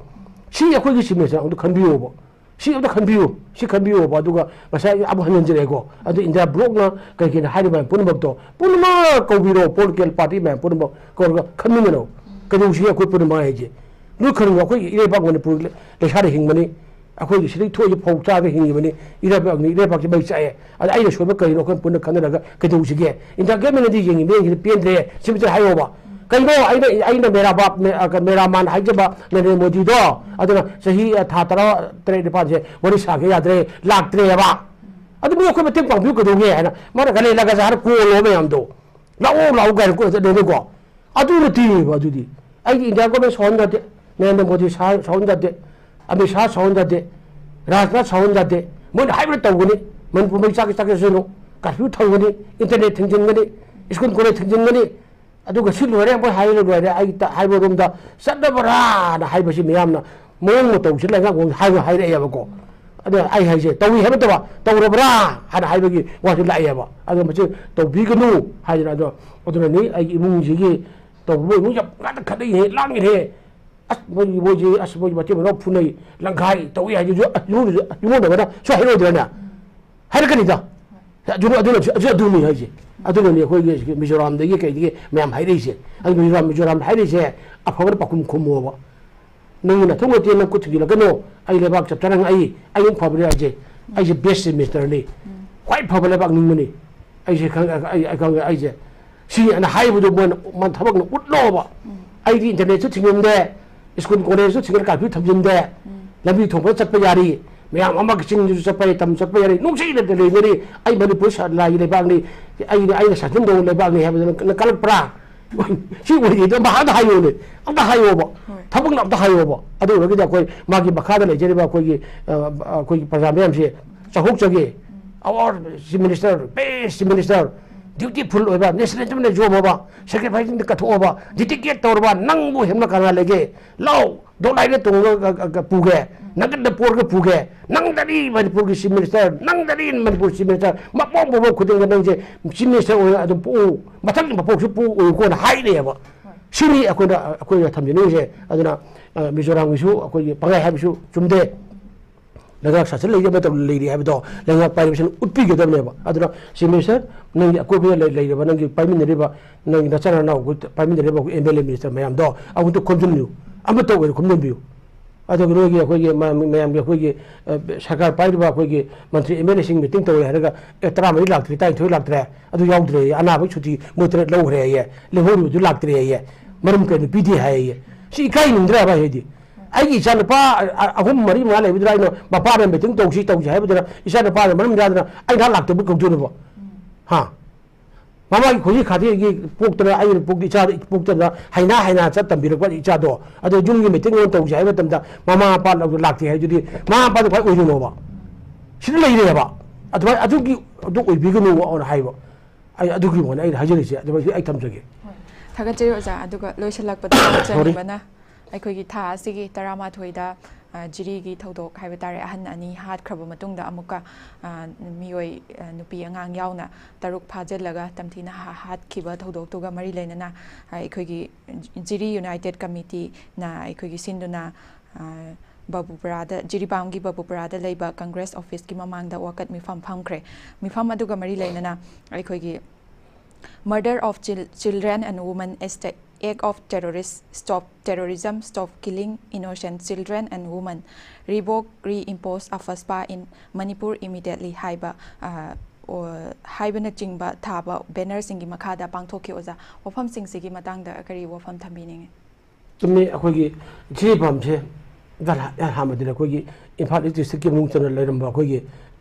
ꯁꯤ ꯑꯩꯈꯣꯏꯒꯤ ꯁꯤꯒꯅꯦꯆꯔ ꯑꯝꯇ ꯈꯟꯕꯤꯌꯣꯕ꯫ ꯁꯤ ꯑꯝꯇ ꯈꯟꯕꯤꯌꯨ, ꯁꯤ ꯈꯟꯕꯤꯌꯣꯕ꯫ ꯑꯗꯨꯒ ꯉꯁꯥꯏ ꯑꯃꯨꯛ ꯍꯟꯖꯤꯟꯖꯔꯛꯑꯦꯀꯣ꯫ ꯑꯗꯨ ꯏꯟꯗꯤꯌꯥ ꯕ꯭ꯂꯣꯛꯅ ꯀꯩ ꯀꯩꯅꯣ ꯍꯥꯏꯔꯤꯕ ꯃꯌꯥꯝ ꯄꯨꯝꯅꯃꯛꯇꯣ ꯄꯨꯝꯅꯃꯛ ꯀꯧꯕꯤꯔꯣ, ꯄꯣꯂꯤꯇꯤꯀꯦꯜ ꯄꯥꯔꯇꯤ ꯃꯌꯥꯝ ꯄꯨꯝꯅꯃꯛ ꯀꯧꯔꯒ ꯈꯟꯃꯤꯟꯅꯔꯣ꯫ ꯀꯩꯗꯧꯁꯤꯒꯦ ꯑꯩꯈꯣꯏ ꯄꯨꯝꯅꯃꯛ ꯍꯥꯏꯁꯦ? ꯅꯣꯏ ꯈꯪꯉꯣ, ꯑꯩꯈꯣꯏꯒꯤ ꯏꯔꯩꯕꯥꯛ ꯃꯅꯤꯄꯨꯔ ꯂꯩꯁꯥꯗ ꯍꯤꯡꯕꯅꯤ, ꯑꯩꯈꯣꯏꯒꯤ ꯁꯤꯗꯒꯤ ꯊꯣꯛꯏꯕ ꯐꯧ ꯆꯥꯔꯒ ꯍꯤꯡꯉꯤꯕꯅꯤ꯫ ꯏꯔꯩꯕꯥꯛꯅꯤ, ꯏꯔꯩꯕꯥꯛꯁꯤ ꯃꯩ ꯆꯥꯛꯑꯦ꯫ ꯑꯗ ꯑꯩꯅ ꯁꯣꯏꯕ ꯀꯔꯤꯅꯣ ꯑꯩꯈꯣꯏ ꯄꯨꯟꯅ ꯈꯟꯅꯔꯒ ꯀꯩꯗꯧꯁꯤꯒꯦ? ꯏꯟꯗꯤꯌꯥ ꯒꯃꯦꯟꯅꯗꯤ ꯌꯦꯡꯉꯤ ꯃꯤꯠꯌꯦꯡꯁꯤꯗ ꯄꯦꯟꯗ꯭ꯔꯦ, ꯁꯤꯃꯇ ꯍꯥꯏꯌꯣꯕ꯫ ꯀꯩꯅꯣ ꯑꯩꯅ, ꯑꯩꯅ ꯃꯦꯔꯥ ꯕꯥꯞ, ꯃꯦ-, ꯑ, ꯃꯦꯔꯥ ꯃꯥꯟ ꯍꯥꯏꯖꯕ ꯅꯔꯦꯟꯗ꯭ꯔ ꯃꯣꯗꯤꯗꯣ, ꯑꯗꯨꯅ ꯆꯍꯤ, ꯑ, ꯊꯥ ꯇꯔꯥ ꯇꯔꯦꯠ ꯅꯤꯄꯥꯟꯁꯦ ꯋꯥꯔꯤ ꯁꯥꯒꯦ ꯌꯥꯗ꯭ꯔꯦ, ꯂꯥꯛꯇ꯭ꯔꯦꯕ꯫ ꯑꯗꯨ ꯃꯤ ꯑꯩꯈꯣꯏ ꯃꯇꯦꯡ ꯄꯥꯡꯕꯤꯌꯨ ꯀꯩꯗꯧꯒꯦ ꯍꯥꯏꯅ ꯃꯥꯅ ꯒꯂꯦ ꯂꯒꯖ ꯍꯥꯏꯔ ꯀꯣꯜꯂꯣ ꯃꯌꯥꯝꯗꯣ꯫ ꯂꯥꯛꯑꯣ, ꯂꯥꯛꯑꯣ ꯀꯥꯏꯅ ꯀꯣꯏ ꯆꯠꯂꯦꯅꯦꯀꯣ꯫ ꯑꯗꯨ ꯅꯠꯇꯦꯕ ꯑꯗꯨꯗꯤ꯫ ꯑꯩꯒꯤ ꯏꯟꯗꯤꯌꯥ ꯒꯣꯔꯃꯦꯟ ꯁꯥꯎꯍꯟ ꯌꯥꯗꯦ, ꯅꯔꯦꯟꯗ꯭ꯔ ꯃꯣꯗꯤ ꯁꯥ-, ꯁꯥꯎꯍꯟ ꯌꯥꯗꯦ, ꯑꯃꯤꯠ ꯁꯥꯍ ꯁꯥꯎꯍꯟ ꯌꯥꯗꯦ, ꯔꯥꯖꯅꯥꯊ ꯁꯥꯎꯍꯟ ꯌꯥꯗꯦ꯫ ꯃꯣꯏꯅ ꯍꯥꯏꯕꯗ ꯇꯧꯒꯅꯤ꯫ ꯃꯅꯤꯄꯨꯔ ꯃꯩ ꯆꯥꯛꯀꯦ ꯆꯥꯛꯀꯦ ꯁꯅꯨ, ꯀꯥꯔꯐ꯭ꯌꯨ ꯊꯝꯒꯅꯤ, ꯏꯟꯇꯔꯅꯦꯠ ꯊꯤꯡꯖꯤꯟꯒꯅꯤ, ꯁ꯭ꯀꯨꯜ ꯀꯣꯂꯦꯖ ꯊꯤꯡꯖꯤꯟꯒꯅꯤ꯫ ꯑꯗꯨꯒ ꯁꯤ ꯂꯣꯏꯔꯦ, ꯃꯣꯏ ꯍꯥꯏꯔ ꯂꯣꯏꯔꯦ, ꯑꯩ ꯇ-, ꯍꯥꯏꯕꯔꯣꯝꯗ ꯆꯠꯂꯕ꯭ꯔꯥꯅ ꯍꯥꯏꯕꯁꯤ ꯃꯤꯌꯥꯝꯅ ꯃꯑꯣꯡ ꯃꯇꯧꯁꯤ ꯂꯩꯉꯥꯛꯂꯣꯝꯗ ꯍꯥꯏ-, ꯍꯥꯏꯔꯛꯑꯦꯕꯀꯣ꯫ ꯑꯗ ꯑꯩ ꯍꯥꯏꯁꯦ ꯇꯧꯏ ꯍꯥꯏꯕ ꯅꯠꯇꯕ ꯇꯧꯔꯕ꯭ꯔꯥ ꯍꯥꯏꯅ ꯍꯥꯏꯕꯒꯤ ꯋꯥꯁꯤ ꯂꯥꯛꯑꯦꯕ꯫ ꯑꯗꯣ ꯃꯁꯤ ꯇꯧꯕꯤꯒꯅꯨ ꯍꯥꯏꯗꯅ, ꯑꯗꯣ ꯑꯗꯨꯅꯅꯤ ꯑꯩꯒꯤ ꯏꯃꯨꯡꯁꯤꯒꯤ ꯇꯧꯕ ꯏꯃꯨꯡ ꯌꯥꯝ ꯉꯥꯛꯇ ꯈꯠꯅꯩꯍꯦ, ꯂꯥꯡꯉꯤꯍꯦ꯫ ꯑꯁ, ꯃꯣꯏꯒꯤ, ꯃꯣꯏꯁꯤ, ꯑꯁ, ꯃꯣꯏꯒꯤ ꯃꯇꯩ ꯃꯅꯥꯎ ꯐꯨꯅꯩ, ꯂꯪꯈꯥꯏ ꯇꯧꯏ ꯍꯥꯏꯁꯤꯁꯨ, ꯑꯁ, ꯏꯃꯨꯡꯗꯨꯁꯨ, ꯏꯃꯨꯡꯗ ꯁꯨꯃꯥꯏꯅ ꯍꯥꯏꯔꯛꯑꯣꯏꯗ꯭ꯔꯅꯦ? ꯍꯥꯏꯔꯛꯀꯅꯤꯗ꯫ ꯑꯗꯨ, ꯑꯗꯨꯅ, ꯑꯗꯨ ꯑꯗꯨꯅꯤ ꯍꯥꯏꯁꯦ꯫ ꯑꯗꯨꯅꯅꯤ ꯑꯩꯈꯣꯏꯒꯤ ꯁꯤꯒꯤ ꯃꯤꯖꯣꯔꯥꯝꯗꯒꯤ ꯀꯩꯗꯒꯤ ꯃꯌꯥꯝ ꯍꯥꯏꯔꯛꯏꯁꯦ꯫ ꯑꯗꯨ ꯃꯤꯖꯣꯔꯥꯝ, ꯃꯤꯖꯣꯔꯥꯝ ꯍꯥꯏꯔꯛꯏꯁꯦ ꯑꯐꯕꯅ ꯄꯥꯎꯈꯨꯝ ꯈꯨꯝꯃꯣꯕ꯫ ꯅꯪꯒꯤ ꯅꯊꯧ ꯅꯠꯇꯦ, ꯅꯪ ꯈꯨꯠ ꯊꯤꯡꯖꯤꯜꯂꯛꯀꯅꯨ꯫ ꯑꯩ ꯂꯩꯕꯥꯛ ꯆꯞ ꯆꯥꯅ ꯑꯩ, ꯑꯩ ꯑꯃꯨꯛ ꯐꯕꯅꯦ ꯍꯥꯏꯁꯦ꯫ ꯑꯩꯁꯦ ꯕꯦꯁ ꯃꯤꯅꯤꯁꯇꯔꯅꯤ꯫ ꯈ꯭ꯋꯥꯏ ꯐꯕ ꯂꯩꯕꯥꯛ ꯅꯤꯡꯕꯅꯤ꯫ ꯑꯩꯁꯦ ꯈꯪ-, ꯑꯩ, ꯑꯩ ꯈꯪ-, ꯑꯩꯁꯦ ꯁꯤ ꯑꯅ ꯍꯥꯏꯕꯗꯨ ꯃꯣꯏꯅ, ꯃꯣꯏꯅ ꯊꯕꯛꯅ ꯎꯠꯂꯣꯕ꯫ ꯑꯩꯗꯤ ꯏꯟꯇꯔꯅꯦꯠꯁꯨ ꯊꯤꯡꯖꯤꯟꯗꯦ, ꯁ꯭ꯀꯨꯜ ꯀꯣꯂꯦꯖꯁꯨ ꯊꯤꯡꯖꯤꯟ, ꯀꯥꯔꯐ꯭ꯌꯨ ꯊꯝꯖꯤꯟꯗꯦ, ꯂꯝꯕꯤ ꯊꯣꯡ ꯐꯖꯅ ꯆꯠꯄ ꯌꯥꯔꯤ, ꯃꯌꯥꯝ ꯑꯃꯒꯤ ꯆꯤꯡꯗꯁꯨ ꯆꯠꯄ ꯌꯥꯏ, ꯇꯝ ꯆꯠꯄ ꯌꯥꯏ, ꯅꯨꯡꯁꯤꯅ ꯂꯩꯅꯔꯤ꯫ "ꯑꯩ ꯃꯅꯤꯄꯨꯔ ꯁ-, ꯂꯥꯏꯒꯤ ꯂꯩꯕꯥꯛꯅꯤ, ꯑꯩꯅ, ꯑꯩꯅ ꯁꯥꯁꯟ ꯇꯧꯕ ꯂꯩꯕꯥꯛꯅꯤ" ꯍꯥꯏꯕꯗꯨ ꯅꯪ, ꯅꯪ ꯀꯜꯂꯛꯄ꯭ꯔꯥ? ꯁꯤ ꯑꯣꯏꯗꯦꯗꯣ ꯑꯝꯇ ꯍꯥꯟꯅ ꯍꯥꯏꯌꯣꯅꯦ, ꯑꯝꯇ ꯍꯥꯏꯌꯣꯕ꯫ ꯍꯣꯏ꯫ ꯊꯕꯛꯅ ꯑꯝꯇ ꯍꯥꯏꯌꯣꯕ꯫ ꯑꯗꯨ ꯑꯣꯏꯔꯒꯗꯤ ꯑꯩꯈꯣꯏ ꯃꯥꯒꯤ ꯃꯈꯥꯗ ꯂꯩꯖꯔꯤꯕ ꯑꯩꯈꯣꯏꯒꯤ, ꯑ, ꯑꯩꯈꯣꯏꯒꯤ ꯄ꯭ꯔꯖꯥ ꯃꯌꯥꯝꯁꯦ ꯆꯥꯎꯊꯣꯛꯆꯒꯦ꯫ Our Chief Minister, best Chief Minister, dutiful ꯑꯣꯏꯕ, nationalismꯅ ꯌꯣꯝꯃꯕ, sacrificeꯅ ꯀꯠꯊꯣꯛꯑꯕ, dedicate ꯇꯧꯔꯕ, ꯅꯪꯕꯨ ꯍꯦꯟꯕ ꯀꯅꯥ ꯂꯩꯒꯦ? ꯂꯥꯎ, ꯗꯣꯂꯥꯏꯗ ꯇꯣꯡꯉꯒ, ꯑ, ꯑ, ꯄꯨꯒꯦ, ꯅꯪꯒꯟꯗ ꯄꯣꯔꯒ ꯄꯨꯒꯦ, ꯅꯪꯗꯅꯤ ꯃꯅꯤꯄꯨꯔꯒꯤ Chief Minister, ꯅꯪꯗꯅꯤ Manipur Chief Minister, ꯃꯄꯣꯛ ꯃꯄꯣꯛ ꯈꯨꯗꯤꯡꯗ ꯅꯪꯁꯦ Chief Minister ꯑꯣꯏꯅ ꯑꯗꯨꯝ ꯄꯣꯛꯎ, ꯃꯊꯪꯒꯤ ꯃꯄꯣꯛꯁꯨ ꯄꯣꯛꯎꯀꯣꯅ ꯍꯥꯏꯔꯤꯑꯕ꯫ ꯁꯤꯅꯤ ꯑꯩꯈꯣꯏꯅ, ꯑꯩꯈꯣꯏꯅ ꯊꯝꯖꯅꯤꯡꯉꯤꯁꯦ꯫ ꯑꯗꯨꯅ, ꯑ, ꯃꯤꯖꯣꯔꯥꯝꯒꯤꯁꯨ ꯑꯩꯈꯣꯏꯒꯤ ꯄꯪꯍꯥꯏ ꯍꯥꯏꯕꯁꯨ ꯆꯨꯝꯗꯦ꯫ ꯂꯩꯉꯥꯛ ꯁꯥꯁꯟ ꯂꯩꯔꯤ, ꯑꯃ ꯇꯧ-, ꯂꯩꯔꯤ ꯍꯥꯏꯕꯗꯣ ꯂꯩꯉꯥꯛ ꯄꯥꯏꯔꯤꯕꯁꯤꯡꯅ ꯎꯠꯄꯤꯒꯗꯕꯅꯦꯕ꯫ ꯑꯗꯨꯅ Chief Minister, ꯅꯪꯒꯤ ꯑꯀꯣꯏꯕꯗ ꯂꯩ-, ꯂꯩꯔꯤꯕ, ꯅꯪꯒꯤ ꯄꯥꯏꯃꯤꯟꯅꯔꯤꯕ, ꯅꯪꯒꯤ ꯅꯆꯥ ꯅꯅꯥꯎ, ꯄꯥꯏꯃꯤꯟꯅꯔꯤꯕ ꯑꯩꯈꯣꯏ MLA minister ꯃꯌꯥꯝꯗꯣ ꯑꯃꯨꯛꯇ ꯈꯣꯝꯖꯤꯟꯕꯤꯌꯨ, ꯑꯃꯠꯇ ꯑꯣꯏꯅ ꯈꯣꯝꯖꯤꯟꯕꯤꯌꯨ꯫ ꯑꯗꯨꯒ ꯅꯣꯏꯒꯤ ꯑꯩꯈꯣꯏꯒꯤ ꯃ-, ꯃꯌꯥꯝꯒꯤ ꯑꯩꯈꯣꯏꯒꯤ, ꯑ, ꯁꯔꯀꯥꯔ ꯄꯥꯏꯔꯤꯕ ꯑꯩꯈꯣꯏꯒꯤ ꯃꯟꯇ꯭ꯔꯤ MLAꯁꯤꯡ meeting ꯇꯧꯔꯦ ꯍꯥꯏꯔꯒ, "ꯑꯦ, ꯇꯔꯥꯃꯔꯤ ꯂꯥꯛꯇ꯭ꯔꯦ, ꯇꯔꯥꯅꯤꯊꯣꯏ ꯂꯥꯛꯇ꯭ꯔꯦ, ꯑꯗꯨ ꯌꯥꯎꯗ꯭ꯔꯦ, ꯑꯅꯥꯕꯒꯤ ꯁꯨꯇꯤ ꯃꯣꯏ ꯇꯔꯦꯠ ꯂꯧꯈ꯭ꯔꯦ" ꯍꯥꯏꯌꯦ, ꯂꯦꯝꯍꯧꯔꯤꯕꯗꯨ ꯂꯥꯛꯇ꯭ꯔꯦ ꯍꯥꯏꯌꯦ, ꯃꯔꯝ ꯀꯩꯅꯣ ꯄꯤꯗꯦ ꯍꯥꯏꯌꯦ꯫ ꯁꯤ ꯏꯀꯥꯏꯅꯤꯡꯗ꯭ꯔꯕ ꯍꯥꯏꯗꯤ? ꯑꯩꯒꯤ ꯏꯆꯥꯅꯨꯄꯥ, ꯑ, ꯑꯍꯨꯝ, ꯃꯔꯤ, ꯃꯉꯥ ꯂꯩꯕꯗꯨꯗ ꯑꯩꯅ ꯃꯄꯥꯅ meeting ꯇꯧꯁꯤ, ꯇꯧꯁꯤ ꯍꯥꯏꯕꯗꯨꯅ ꯏꯆꯥꯅꯨꯄꯥꯅ ꯃꯔꯝ ꯆꯥꯗꯅ ꯑꯩ ꯉꯥꯏꯍꯥꯛ ꯂꯥꯛꯇꯕ ꯀꯧꯗꯣꯏꯅꯦꯕ? ꯍꯥ? ꯃꯃꯥꯒꯤ ꯈꯣꯏꯔꯤ ꯈꯥꯗꯦꯒꯤ ꯄꯣꯛꯇꯅ, ꯑꯩꯅ ꯄꯣꯛꯇ ꯏꯆꯥꯗ ꯄꯣꯛꯇꯅ ꯍꯩꯅꯥ ꯍꯩꯅꯥ ꯆꯠ ꯇꯝꯕꯤꯔꯛꯄ ꯏꯆꯥꯗꯣ, ꯑꯗꯣ ꯌꯨꯝꯒꯤ meeting ꯑꯃ ꯇꯧꯁꯤ ꯍꯥꯏꯕ ꯃꯇꯝꯗ ꯃꯃꯥ ꯃꯄꯥ ꯂꯥꯛꯇꯦ ꯍꯥꯏꯗꯨꯗꯤ ꯃꯃꯥ ꯃꯄꯥꯗꯣ ꯀꯃꯥꯏ ꯑꯣꯏꯗꯣꯏꯅꯣꯕ? ꯁꯤꯗ ꯂꯩꯔꯦꯕ꯫ ꯑꯗꯨꯃꯥꯏꯅ ꯑꯗꯨꯒꯤ, ꯑꯗꯨ ꯑꯣꯏꯕꯤꯒꯅꯨ ꯑꯣꯅ ꯍꯥꯏꯕ꯫ ꯑꯩ ꯑꯗꯨꯒꯤ ꯋꯥꯅꯤ ꯑꯩꯅ ꯍꯥꯏꯖꯔꯤꯁꯦ꯫ ꯑꯗꯨꯃꯥꯏꯅ ꯑꯩ ꯊꯝꯖꯒꯦ꯫ ꯍꯣꯏ꯫ ꯊꯥꯒꯠꯆꯔꯤ ꯑꯣꯖꯥ꯫ ꯑꯗꯨꯒ ꯂꯣꯏꯁꯤꯜꯂꯛꯄꯗ Sorry꯫ ꯍꯪꯖꯅꯤꯡꯕꯅ, ꯑꯩꯈꯣꯏꯒꯤ ꯊꯥ ꯑꯁꯤꯒꯤ ꯇꯔꯥꯃꯥꯊꯣꯏꯗ, ꯑ, ꯖꯤꯔꯤꯒꯤ ꯊꯧꯗꯣꯛ ꯍꯥꯏꯕ ꯇꯥꯔꯦ, ꯑꯍꯟ ꯑꯅꯤ ꯍꯥꯠꯈ꯭ꯔꯕ ꯃꯇꯨꯡꯗ ꯑꯃꯨꯛꯀ, ꯑ, ꯃꯤꯑꯣꯏ, ꯑ, ꯅꯨꯄꯤ ꯑꯉꯥꯡ ꯌꯥꯎꯅ ꯇꯔꯨꯛ ꯐꯥꯖꯤꯜꯂꯒ ꯇꯝꯊꯤꯅ ꯍꯥ-, ꯍꯥꯠꯈꯤꯕ ꯊꯧꯗꯣꯛꯇꯨꯒ ꯃꯔꯤ ꯂꯩꯅꯅ, ꯑ, ꯑꯩꯈꯣꯏꯒꯤ ꯖꯤꯔꯤ United Committeeꯅ ꯑꯩꯈꯣꯏꯒꯤ ꯁꯤꯟꯗꯨꯅ, ꯑ, ꯕꯕꯨꯄꯨꯔꯥꯗ, ꯖꯤꯔꯤꯕꯥꯝꯒꯤ ꯕꯕꯨꯄꯨꯔꯥꯗ ꯂꯩꯕ Congress officeꯀꯤ ꯃꯃꯥꯡꯗ ꯋꯥꯀꯠ ꯃꯤꯐꯝ ꯐꯝꯈ꯭ꯔꯦ꯫ ꯃꯤꯐꯝ ꯑꯗꯨꯒ ꯃꯔꯤ ꯂꯩꯅꯅ ꯑꯩꯈꯣꯏꯒꯤ Murder of chil-, children and women is the act of terrorist. Stop terrorism, stop killing innocent children and women. Revoke, reimpose AFSPA in Manipur immediately ꯍꯥꯏꯕ, ꯑ, ꯑꯣ, ꯍꯥꯏꯕꯅꯆꯤꯡꯕ ꯊꯥꯕ bannerꯁꯤꯡꯒꯤ ꯃꯈꯥꯗ ꯄꯥꯡꯊꯣꯛꯈꯤ꯫ ꯑꯣꯖꯥ, ꯋꯥꯐꯝꯁꯤꯡꯁꯤꯒꯤ ꯃꯇꯥꯡꯗ ꯀꯔꯤ ꯋꯥꯐꯝ ꯊꯝꯕꯤꯅꯤꯡꯉꯤ? ꯆꯨꯝꯃꯤ, ꯑꯩꯈꯣꯏꯒꯤ ꯖꯤꯔꯤꯕꯥꯝꯁꯦ ꯏꯝꯐꯥꯜ ꯍꯥ-, ꯏꯝꯐꯥꯜ ꯍꯥꯟꯕꯗꯨꯅ ꯑꯩꯈꯣꯏꯒꯤ ꯏꯝꯐꯥꯜ ꯏꯁ ꯗꯤꯁꯇ꯭ꯔꯤꯛꯀꯤ ꯃꯅꯨꯡ ꯆꯟꯅ ꯂꯩꯔꯝꯕ ꯑꯩꯈꯣꯏꯒꯤ,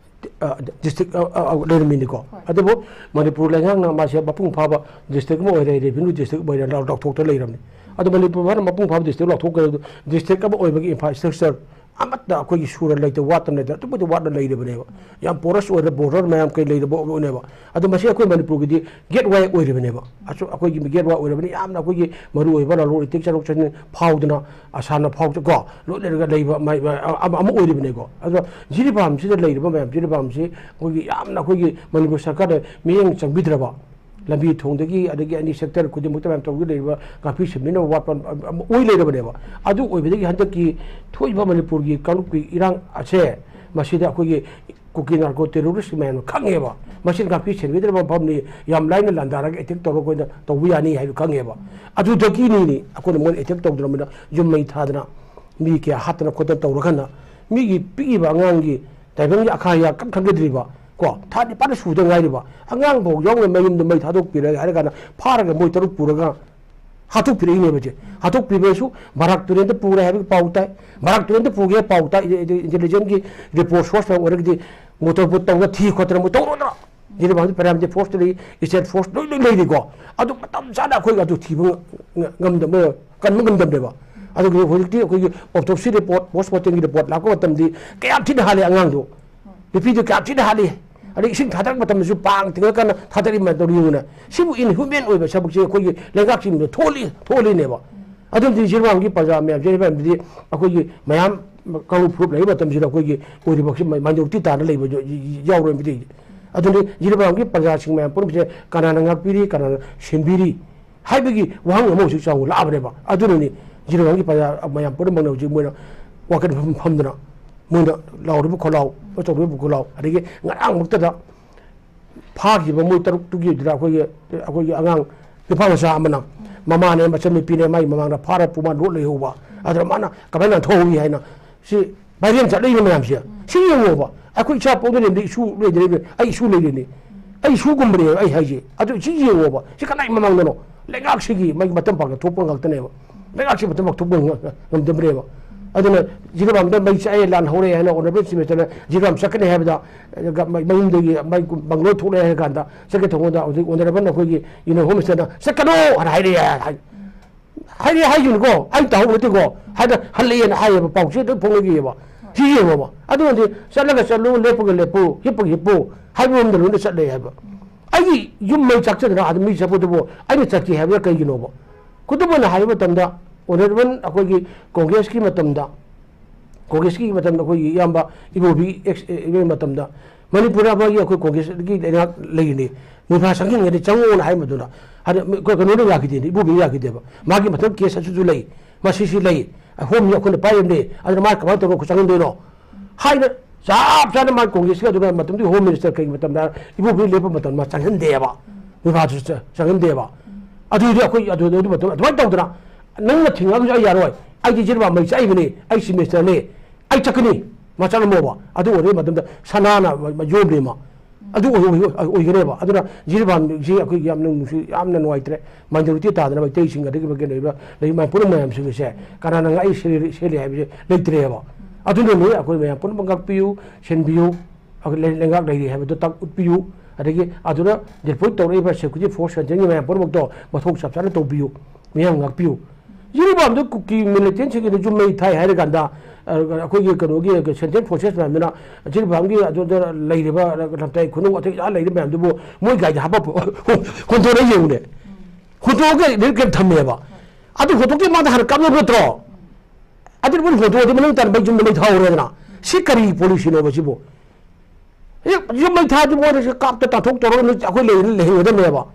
ꯑ, ꯗꯤꯁꯇ꯭ꯔꯤꯛ, ꯑ, ꯑ, ꯂꯩꯔꯝꯃꯤꯅꯤꯀꯣ꯫ ꯍꯣꯏ꯫ ꯑꯗꯨꯕꯨ ꯃꯅꯤꯄꯨꯔ ꯂꯩꯉꯥꯛꯅ ꯃꯥꯁꯦ ꯃꯄꯨꯡ ꯐꯥꯕ ꯗꯤꯁꯇ꯭ꯔꯤꯛ ꯑꯃ ꯑꯣꯏꯔꯦ, ꯔꯦꯚꯤꯅ꯭ꯌꯨ ꯗꯤꯁꯇ꯭ꯔꯤꯛ ꯑꯃ ꯑꯣꯏꯔꯦ, ꯂꯥꯎ-, ꯂꯥꯎꯊꯣꯛꯇ ꯂꯩꯔꯝꯅꯤ꯫ ꯑꯗꯣ ꯃꯅꯤꯄꯨꯔ ꯃꯥꯅ ꯃꯄꯨꯡ ꯐꯥꯕ ꯗꯤꯁꯇ꯭ꯔꯤꯛ ꯂꯥꯎꯊꯣꯛꯈ꯭ꯔꯦ꯫ ꯑꯗꯨ ꯗꯤꯁꯇ꯭ꯔꯤꯛ ꯑꯃ ꯑꯣꯏꯕꯒꯤ ꯏꯟꯐ꯭ꯔꯥꯁ꯭ꯇ꯭ꯔꯛꯆꯔ ꯑꯃꯠꯇ ꯑꯩꯈꯣꯏꯒꯤ ꯁꯨꯔ ꯂꯩꯇ ꯋꯥꯠꯇꯅ ꯂꯩꯇ ꯑꯗꯨꯛꯀꯤ ꯃꯇꯤꯛ ꯋꯥꯠꯅ ꯂꯩꯔꯤꯕꯅꯦꯕ꯫ ꯌꯥꯝ ꯄꯣꯔꯁ ꯑꯣꯏꯔ ꯕꯣꯔꯗꯔ ꯃꯌꯥꯝ ꯀꯩ ꯂꯩꯔꯕꯅꯦꯕ꯫ ꯑꯗꯣ ꯃꯁꯤ ꯑꯩꯈꯣꯏ ꯃꯅꯤꯄꯨꯔꯒꯤꯗꯤ ꯒꯦꯠ ꯋꯦ ꯑꯣꯏꯔꯤꯕꯅꯦꯕ꯫ ꯑꯁꯨ-, ꯑꯩꯈꯣꯏꯒꯤ ꯒꯦꯠ ꯋꯦ ꯑꯣꯏꯔꯕꯅꯤ꯫ ꯌꯥꯝꯅ ꯑꯩꯈꯣꯏꯒꯤ ꯃꯔꯨ ꯑꯣꯏꯕ ꯂꯂꯣꯟ ꯏꯇꯤꯛ ꯆꯠꯊꯣꯛ ꯆꯠꯁꯤꯟ ꯐꯥꯎꯗꯅ, ꯑꯁꯥꯝꯅ ꯐꯥꯎ ꯀꯣ, ꯂꯣꯏ ꯂꯩꯔꯒ ꯂꯩꯕ ꯃꯥꯏ, ꯃꯥꯏ, ꯑꯃ, ꯑꯃ ꯑꯣꯏꯔꯤꯕꯅꯦꯀꯣ꯫ ꯑꯗꯣ ꯖꯤꯔꯤꯕꯥꯝꯁꯤꯗ ꯂꯩꯔꯤꯕ ꯃꯌꯥꯝ, ꯖꯤꯔꯤꯕꯥꯝꯁꯤ ꯑꯩꯈꯣꯏꯒꯤ ꯌꯥꯝꯅ ꯑꯩꯈꯣꯏꯒꯤ ꯃꯅꯤꯄꯨꯔ ꯁꯔꯀꯥꯔꯅ ꯃꯤꯠꯌꯦꯡ ꯆꯪꯕꯤꯗ꯭ꯔꯕ, ꯂꯝꯕꯤ ꯊꯣꯡꯗꯒꯤ ꯑꯗꯒꯤ ꯑꯦꯅꯤ ꯁꯦꯛꯇꯔ ꯈꯨꯗꯤꯡꯃꯛꯇ ꯃꯌꯥꯝ ꯇꯧꯗꯨꯅ ꯂꯩꯔꯤꯕ ꯉꯥꯛꯄꯤ ꯁꯦꯟꯕꯤꯅꯕ ꯋꯥꯠꯄ ꯑꯃ ꯑꯣꯏ ꯂꯩꯔꯕꯅꯦꯕ꯫ ꯑꯗꯨ ꯑꯣꯏꯕꯗꯒꯤ ꯍꯟꯗꯛꯀꯤ ꯊꯣꯛꯏꯕ ꯃꯅꯤꯄꯨꯔꯒꯤ ꯀꯥꯡꯂꯨꯞꯀꯤ ꯏꯔꯥꯡ ꯑꯁꯦ ꯃꯁꯤꯗ ꯑꯩꯈꯣꯏꯒꯤ ꯀꯨꯀꯤ ꯅꯥꯔꯀꯣ ꯇꯦꯔꯣꯔꯤꯁ ꯃꯌꯥꯝꯅ ꯈꯪꯉꯦꯕ꯫ ꯃꯁꯤꯅ ꯉꯥꯛꯄꯤ ꯁꯦꯟꯕꯤꯗ꯭ꯔꯕ ꯃꯐꯝꯅꯤ, ꯌꯥꯝ ꯂꯥꯏꯅ ꯂꯥꯟꯗꯥꯔꯒ ꯑꯦꯇꯦꯛ ꯇꯧꯔꯒ ꯑꯩꯈꯣꯏꯅ ꯇꯧꯕ ꯌꯥꯅꯤ ꯍꯥꯏꯕ ꯈꯪꯉꯦꯕ꯫ ꯑꯗꯨꯗꯒꯤꯅꯤꯅꯦ ꯑꯩꯈꯣꯏꯅ ꯃꯣꯏꯅ ꯑꯦꯇꯦꯛ ꯇꯧꯗ꯭ꯔꯕꯅꯤꯅ ꯌꯨꯝ ꯃꯩ ꯊꯥꯗꯅ ꯃꯤ ꯀꯌꯥ ꯍꯥꯠꯇꯅ ꯈꯣꯠꯇꯅ ꯇꯧꯔꯀꯥꯟꯗ ꯃꯤꯒꯤ ꯄꯤꯛꯏꯕ ꯑꯉꯥꯡꯒꯤ ꯇꯥꯏꯕꯪꯒꯤ ꯑꯈꯥ ꯑꯌꯥ ꯀꯟ ꯈꯪꯒꯗ꯭ꯔꯤꯕ ꯀꯣ, ꯊꯥ ꯅꯤꯄꯥꯟ ꯁꯨꯗ ꯉꯥꯏꯔꯤꯕ ꯑꯉꯥꯡ ꯐꯥꯎ ꯌꯥꯎꯅ ꯃꯌꯨꯝꯗ ꯃꯩ ꯊꯥꯗꯣꯛꯄꯤꯔꯒ ꯍꯥꯏꯔ ꯀꯥꯟꯗ ꯐꯥꯔꯒ ꯃꯣꯏ ꯇꯔꯨꯛ ꯄꯨꯔꯒ ꯍꯥꯠꯇꯣꯛꯄꯤꯔꯛꯏꯅꯦꯕ ꯏꯆꯦ꯫ ꯍꯥꯠꯇꯣꯛꯄꯤꯕꯁꯨ ꯕꯔꯥꯛ ꯇꯨꯔꯦꯜꯗ ꯄꯨꯔꯦ ꯍꯥꯏꯕꯒꯤ ꯄꯥꯎ ꯇꯥꯏ꯫ ꯕꯔꯥꯛ ꯇꯨꯔꯦꯜꯗ ꯄꯨꯒꯦ ꯄꯥꯎ ꯇꯥꯏ꯫ ꯏꯟꯇꯦꯂꯤꯖꯦꯟꯁꯀꯤ ꯔꯤꯄꯣꯔꯠ ꯁꯣꯔꯁ ꯃꯌꯥꯝ ꯑꯣꯏꯔꯒꯗꯤ ꯃꯣꯇꯣꯔ ꯕꯣꯠ ꯇꯧꯅ ꯊꯤ ꯈꯣꯠꯇꯅ ꯃꯣꯏ ꯇꯧꯔꯣꯏꯗ꯭ꯔꯣ? ꯖꯤꯔꯤꯕꯥꯝꯗ ꯄꯦꯔꯥꯃꯤꯂꯤꯇꯔꯤ ꯐꯣꯔꯁ ꯂꯩ, ꯁ꯭ꯇꯦꯠ ꯐꯣꯔꯁ ꯂꯣꯏ, ꯂꯣꯏ ꯂꯩꯔꯤꯀꯣ꯫ ꯑꯗꯨ ꯃꯇꯝ ꯆꯥꯅ ꯑꯩꯈꯣꯏ ꯑꯗꯨ ꯊꯤꯕ ꯉ-, ꯉ-, ꯉꯝꯗꯕ, ꯀꯟꯕ ꯉꯝꯗꯕꯅꯦꯕ꯫ ꯑꯗꯨꯒꯤ ꯍꯧꯖꯤꯛꯇꯤ ꯑꯩꯈꯣꯏꯒꯤ ꯑꯣꯇꯣꯞꯁꯤ ꯔꯤꯄꯣꯔꯠ, ꯄꯣꯁ ꯃꯣꯔꯇꯦꯝꯒꯤ ꯔꯤꯄꯣꯔꯠ ꯂꯥꯛꯄ ꯃꯇꯝꯗꯤ ꯀꯌꯥꯝ ꯊꯤꯅ ꯍꯥꯠꯂꯤ ꯑꯉꯥꯡꯗꯣ꯫ ꯅꯨꯄꯤꯗꯣ ꯀꯌꯥꯝ ꯊꯤꯅ ꯍꯥꯠꯂꯤ꯫ ꯑꯗꯩ ꯏꯁꯤꯡ ꯊꯥꯗꯔꯛꯄ ꯃꯇꯝꯗꯁꯨ ꯄꯥꯡ ꯇꯤꯡꯉꯀꯥꯟꯗ ꯊꯥꯗꯔꯛꯏ ꯃꯌꯥꯝꯗꯣ ꯌꯦꯡꯉꯨꯅꯦ꯫ ꯁꯤꯕꯨ ꯏꯟꯍ꯭ꯌꯨꯃꯦꯟ ꯑꯣꯏꯕ ꯊꯕꯛꯁꯦ ꯑꯩꯈꯣꯏꯒꯤ ꯂꯩꯉꯥꯛꯁꯤꯡꯗ ꯊꯣꯛꯍꯜꯂꯤ, ꯊꯣꯛꯍꯜꯂꯤꯅꯦꯕ꯫ ꯑꯗꯨꯅꯗꯤ ꯖꯤꯔꯤꯕꯥꯝꯒꯤ ꯄ꯭ꯔꯖꯥ ꯃꯌꯥꯝꯁꯦ, ꯃꯌꯥꯝꯗꯨꯗꯤ ꯑꯩꯈꯣꯏꯒꯤ ꯃꯌꯥꯝ ꯀꯥꯡꯂꯨꯞ ꯐꯨꯔꯨꯞ ꯂꯩꯕ ꯃꯇꯝꯁꯤꯗ ꯑꯩꯈꯣꯏꯒꯤ ꯑꯣꯏꯔꯤꯕꯁꯤ ꯃꯥꯏꯅꯣꯔꯤꯇꯤ ꯇꯥꯅ ꯂꯩꯕ ꯌꯥꯎꯔꯣꯏ꯫ ꯑꯗꯨꯅꯤ ꯖꯤꯔꯤꯕꯥꯝꯒꯤ ꯄ꯭ꯔꯖꯥꯁꯤꯡ ꯃꯌꯥꯝ ꯄꯨꯝꯅꯃꯛꯁꯦ ꯀꯅꯥꯅ ꯉꯥꯛꯄꯤꯔꯤ, ꯀꯅꯥꯅ ꯁꯦꯟꯕꯤꯔꯤ ꯍꯥꯏꯕꯒꯤ ꯋꯥꯍꯪ ꯑꯃ ꯍꯧꯖꯤꯛ ꯆꯥꯎꯅ ꯂꯥꯛꯑꯕꯅꯦꯕ꯫ ꯑꯗꯨꯅꯅꯤ ꯖꯤꯔꯤꯕꯥꯝꯒꯤ ꯄ꯭ꯔꯖꯥ ꯃꯌꯥꯝ ꯄꯨꯝꯅꯃꯛꯅ ꯍꯧꯖꯤꯛ ꯃꯣꯏꯅ ꯋꯥꯀꯠ ꯃꯐꯝ ꯐꯝꯗꯅ ꯃꯣꯏꯅ ꯂꯥꯎꯔꯤꯕ ꯈꯣꯜꯂꯥꯎ, ꯇꯧꯔꯤꯕ ꯈꯣꯜꯂꯥꯎ, ꯑꯗꯒꯤ ꯉꯔꯥꯡꯃꯛꯇꯗ ꯐꯥꯈꯤꯕ ꯃꯣꯏ ꯇꯔꯨꯛꯇꯨꯒꯤꯗꯨꯗ ꯑꯩꯈꯣꯏꯒꯤ, ꯑꯩꯈꯣꯏꯒꯤ ꯑꯉꯥꯡ ꯅꯨꯄꯥ ꯃꯆꯥ ꯑꯃꯅ ꯃꯃꯥꯅꯦ ꯃꯆꯟꯅꯨꯄꯤꯅꯦ ꯃꯥꯒꯤ ꯃꯃꯥꯡꯗ ꯐꯥꯔ ꯄꯨꯃꯥ ꯂꯣꯠ ꯂꯩꯍꯧꯕ꯫ ꯑꯗꯨꯗ ꯃꯥꯅ ꯀꯃꯥꯏꯅ ꯊꯣꯛꯍꯧꯏ ꯍꯥꯏꯅ ꯁꯤ ꯚꯥꯏꯔꯦꯜ ꯆꯠꯂꯛꯏꯕ ꯃꯌꯥꯝꯁꯦ ꯁꯤ ꯌꯦꯡꯉꯣꯕ꯫ ꯑꯩꯈꯣꯏ ꯏꯆꯥ ꯄꯣꯛꯅꯔꯤꯕꯗ ꯏꯁꯨ ꯂꯩꯗ꯭ꯔꯤꯕ ꯑꯩ ꯏꯁꯨ ꯂꯩꯔꯤꯅꯤ꯫ ꯑꯩ ꯏꯁꯨꯒꯨꯝꯕꯅꯦꯕ ꯑꯩ ꯍꯥꯏꯁꯦ꯫ ꯑꯗꯨ ꯁꯤ ꯌꯦꯡꯉꯣꯕ꯫ ꯁꯤ ꯀꯅꯥꯏ ꯃꯃꯥꯡꯗꯅꯣ? ꯂꯩꯉꯥꯛꯁꯤꯒꯤ ꯃꯥꯒꯤ ꯃꯇꯝ ꯄꯥꯡꯒ ꯊꯣꯛꯄ ꯉꯥꯛꯇꯅꯦꯕ꯫ ꯂꯩꯉꯥꯛꯁꯤ ꯃꯇꯝ ꯄꯥꯡ ꯊꯣꯛꯄ ꯉ-, ꯉꯝꯗꯕꯅꯦꯕ꯫ ꯑꯗꯨꯅ ꯖꯤꯔꯤꯕꯥꯝꯗ ꯃꯩ ꯆꯥꯛꯑꯦ, ꯂꯥꯟ ꯍꯧꯔꯦ ꯍꯥꯏꯅ ꯑꯣꯅꯔꯦꯕꯜ ꯆꯤꯐ ꯃꯤꯅꯤꯁꯇꯔꯅ ꯖꯤꯔꯤꯕꯥꯝ ꯆꯠꯀꯅꯤ ꯍꯥꯏꯕꯗ, ꯃꯌꯨꯝꯗꯒꯤ ꯃꯥꯏ ꯕꯪꯒ꯭ꯂꯣ ꯊꯣꯛꯂꯛꯑꯦ ꯍꯥꯏꯔ ꯀꯥꯟꯗ ꯆꯠꯀꯦ ꯇꯧꯕꯗ ꯍꯧꯖꯤꯛ ꯑꯣꯅꯔꯦꯕꯜ ꯑꯩꯈꯣꯏꯒꯤ ꯏꯟꯅꯔ ꯍꯣꯝ ꯃꯤꯅꯤꯁꯇꯔꯅ "ꯆꯠꯀꯅꯣ" ꯍꯥꯏꯅ ꯍꯥꯏꯔꯛꯑꯦ ꯍꯥꯏ꯫ ꯍꯥꯏꯔꯛꯑꯦ ꯍꯥꯏꯈꯤꯕꯅꯤꯀꯣ, ꯑꯩ ꯇꯧꯍꯧꯕ ꯅꯠꯇꯦꯀꯣ, ꯍꯥꯏꯅ ꯍꯜꯂꯛꯑꯦꯅ ꯍꯥꯏꯌꯦꯕ, ꯄꯥꯎꯆꯦ ꯑꯗꯨꯝ ꯐꯣꯡꯅꯈꯤꯑꯕ꯫ ꯁꯤ ꯌꯦꯡꯉꯣꯕ꯫ ꯑꯗꯨꯅꯗꯤ ꯆꯠꯂꯒ ꯆꯠꯂꯨ, ꯂꯦꯞꯄꯒ ꯂꯦꯞꯄꯨ, ꯍꯤꯞꯄꯒ ꯍꯤꯞꯄꯨ ꯍꯥꯏꯕ ꯃꯐꯝꯗ ꯂꯣꯏꯅ ꯆꯠꯂꯦ ꯍꯥꯏꯕ꯫ ꯑꯩꯒꯤ ꯌꯨꯝ ꯃꯩ ꯆꯥꯛꯆꯗꯅ ꯑꯗꯨ ꯃꯤ ꯆꯠꯄꯗꯨꯕꯨ ꯑꯩꯅ ꯆꯠꯀꯦ ꯍꯥꯏꯕꯗ ꯀꯩꯒꯤꯅꯣꯕ? ꯈꯨꯗꯝ ꯑꯣꯏꯅ ꯍꯥꯏꯕ ꯃꯇꯝꯗ, ꯑꯣꯅꯔꯦꯕꯜ ꯑꯩꯈꯣꯏꯒꯤ ꯀꯣꯡꯒ꯭ꯔꯦꯁꯀꯤ ꯃꯇꯝꯗ, ꯀꯣꯡꯒ꯭ꯔꯦꯁꯀꯤ ꯃꯇꯝꯗ ꯑꯩꯈꯣꯏꯒꯤ ꯏꯌꯥꯝꯕ ꯏꯕꯣꯕꯤ ꯑꯦꯛꯁ ꯑꯦ ꯃꯇꯝꯗ ꯃꯅꯤꯄꯨꯔꯗ ꯑꯃꯒꯤ ꯑꯩꯈꯣꯏ ꯀꯣꯡꯒ꯭ꯔꯦꯁꯀꯤ ꯂꯩꯉꯥꯛ ꯂꯩꯔꯤꯅꯤ, ꯃꯨꯟꯐꯥ ꯆꯪꯍꯟꯒꯅꯤ, ꯆꯪꯉꯛꯑꯣꯅ ꯍꯥꯏꯕꯗꯨꯅ, ꯍꯥꯏꯗꯤ ꯑꯩꯈꯣꯏ ꯀꯩꯅꯣꯅ ꯌꯥꯈꯤꯗꯦꯅꯦ, ꯏꯕꯣꯕꯤꯅ ꯌꯥꯈꯤꯗꯦꯕ꯫ ꯃꯥꯒꯤ ꯃꯊꯪ ꯀꯦꯁ ꯑꯁꯤꯁꯨ ꯂꯩ, ꯃꯁꯤꯁꯨ ꯂꯩ, ꯍꯣꯝꯅꯤ ꯑꯩꯈꯣꯏꯅ ꯄꯥꯏꯔꯤꯕꯅꯤ, ꯑꯗꯨꯅ ꯃꯥ ꯀꯃꯥꯏꯅ ꯇꯧꯔꯒ ꯑꯩꯈꯣꯏ ꯆꯪꯍꯟꯗꯣꯏꯅꯣ ꯍꯥꯏꯅ ꯆꯞ ꯆꯥꯅ ꯃꯥ ꯀꯣꯡꯒ꯭ꯔꯦꯁꯀꯤ ꯑꯗꯨꯒ ꯃꯇꯝꯗꯨꯒꯤ ꯍꯣꯝ ꯃꯤꯅꯤꯁꯇꯔ ꯀꯩꯒꯤ ꯃꯇꯝꯗ ꯏꯕꯣꯕꯤꯅ ꯂꯦꯞꯄ ꯃꯇꯝꯗ ꯃꯥ ꯆꯪꯍꯟꯗꯦꯕ, ꯃꯨꯟꯐꯥꯁꯨ ꯆ-, ꯆꯪꯍꯟꯗꯦꯕ꯫ ꯑꯗꯨꯗꯤ ꯑꯩꯈꯣꯏ ꯑꯗꯨ, ꯑꯗꯨ ꯃꯇꯝ ꯑꯗꯨꯃꯥꯏꯅ ꯇꯧꯗꯅ ꯅꯪꯅ ꯊꯤꯡꯉꯒꯁꯨ ꯑꯩ ꯌꯥꯔꯣꯏ, ꯑꯩꯗꯤ ꯖꯤꯔꯤꯕꯥꯝ ꯃꯩ ꯆꯥꯛꯏꯕꯅꯤ, ꯑꯩ ꯆꯤꯐ ꯃꯤꯅꯤꯁꯇꯔꯅꯤ, ꯑꯩ ꯆꯠꯀꯅꯤ, ꯃꯥ ꯆꯠꯂꯝꯃꯣꯕ꯫ ꯑꯗꯨ ꯑꯣꯏꯔꯕ ꯃꯇꯝꯗ ꯁꯅꯥꯅ ꯃ-, ꯃ-, ꯌꯣꯝꯂꯦ ꯃꯥ꯫ ꯑꯗꯨ ꯑꯣꯏ-, ꯑꯣꯏ-, ꯑꯣꯏ-, ꯑꯣꯏꯒꯅꯦꯕ꯫ ꯑꯗꯨꯅ ꯖꯤꯔꯤꯕꯥꯝꯁꯤ ꯑꯩꯈꯣꯏ ꯌꯥꯝꯅ ꯅꯨꯡꯁꯤ, ꯌꯥꯝꯅ ꯅꯨꯡꯉꯥꯏꯇ꯭ꯔꯦ꯫ ꯃꯥꯏꯅꯣꯔꯤꯇꯤ ꯇꯥꯗꯅ ꯃꯩꯇꯩꯁꯤꯡ, ꯑꯗꯒꯤ ꯃꯩꯇꯩ ꯂꯩꯔꯤꯕ, ꯂꯩ ꯃꯌꯥꯝ ꯄꯨꯝꯅꯃꯛ ꯃꯌꯥꯝꯁꯤꯡ ꯑꯁꯦ ꯀꯅꯥꯅ ꯉꯥꯛꯏ ꯁꯦꯜꯂꯤ, ꯁꯦꯜꯂꯤ ꯍꯥꯏꯕꯁꯦ ꯂꯩꯇ꯭ꯔꯦꯕ꯫ ꯑꯗꯨꯅꯅꯦ ꯑꯩꯈꯣꯏ ꯃꯌꯥꯝ ꯄꯨꯝꯅꯃꯛ ꯉꯥꯛꯄꯤꯌꯨ, ꯁꯦꯟꯕꯤꯌꯨ꯫ ꯑꯩꯈꯣꯏ ꯂꯩ-, ꯂꯩꯉꯥꯛ ꯂꯩꯔꯤ ꯍꯥꯏꯕꯗꯨ ꯇꯥꯛ ꯎꯠꯄꯤꯌꯨ꯫ ꯑꯗꯒꯤ ꯑꯗꯨꯗ ꯗꯤꯄ꯭ꯂꯣꯏ ꯇꯧꯔꯛꯏꯕ ꯁꯦꯀ꯭ꯌꯨꯔꯤꯇꯤ ꯐꯣꯔꯁ ꯁꯦꯟꯇ꯭ꯔꯦꯜꯒꯤ ꯃꯌꯥꯝ ꯄꯨꯝꯅꯃꯛꯇꯣ ꯃꯊꯧ ꯆꯞ ꯆꯥꯅ ꯇꯧꯕꯤꯌꯨ꯫ ꯃꯤꯌꯥꯝ ꯉꯥꯛꯄꯤꯌꯨ꯫ ꯖꯤꯔꯤꯕꯥꯝꯗ ꯀꯨꯀꯤ ꯃꯤꯂꯤꯇꯦꯟꯁꯤꯡꯒꯤꯗ ꯌꯨꯝ ꯃꯩ ꯊꯥꯏ ꯍꯥꯏꯔ ꯀꯥꯟꯗ, ꯑ, ꯑꯩꯈꯣꯏꯒꯤ ꯀꯩꯅꯣꯒꯤ ꯁꯦꯟꯇ꯭ꯔꯦꯜ ꯐꯣꯔꯁꯦꯁ ꯃꯌꯥꯝꯗꯨꯅ ꯖꯤꯔꯤꯕꯥꯝꯒꯤ ꯑꯗꯨꯗ ꯂꯩꯔꯤꯕ ꯂꯝꯇꯥꯏ ꯈꯨꯅꯧ ꯑꯇꯩ ꯑꯥ ꯂꯩꯔꯤꯕ ꯃꯌꯥꯝꯗꯨꯕꯨ ꯃꯣꯏ ꯒꯥꯔꯤꯗ ꯍꯥꯞꯄ ꯍꯨꯟꯗꯣꯔꯛꯑ ꯌꯦꯡꯉꯨꯅꯦ꯫ ꯍꯨꯟꯗꯣꯛꯑꯒ ꯔꯦꯞ ꯀꯦꯝ ꯊꯝꯃꯦꯕ꯫ ꯑꯗꯨ ꯍꯨꯟꯗꯣꯛꯇ꯭ꯔꯤ ꯃꯃꯥꯡꯗ ꯍꯥꯟꯅ ꯀꯥꯞꯅꯕ ꯅꯠꯇ꯭ꯔꯣ? ꯑꯗꯨ ꯃꯣꯏ ꯍꯨꯟꯗꯣꯛꯑꯗꯤ ꯃꯅꯨꯡ ꯇꯥꯅ ꯃꯩ ꯌꯨꯝꯗ ꯃꯩ ꯊꯥꯍꯧꯔꯦꯗꯅ꯫ ꯁꯤ ꯀꯔꯤ ꯄꯣꯂꯤꯁꯤꯅꯣꯕ ꯁꯤꯕꯨ? ꯌꯨꯝ ꯃꯩ ꯊꯥꯗꯤ ꯃꯣꯏꯅ ꯁꯤ ꯀꯥꯞꯇ ꯇꯥꯟꯊꯣꯛ ꯇꯧꯔꯒ ꯑꯩꯈꯣꯏ ꯂꯩ-, ꯂꯩꯍꯟꯒꯗꯕꯅꯦꯕ꯫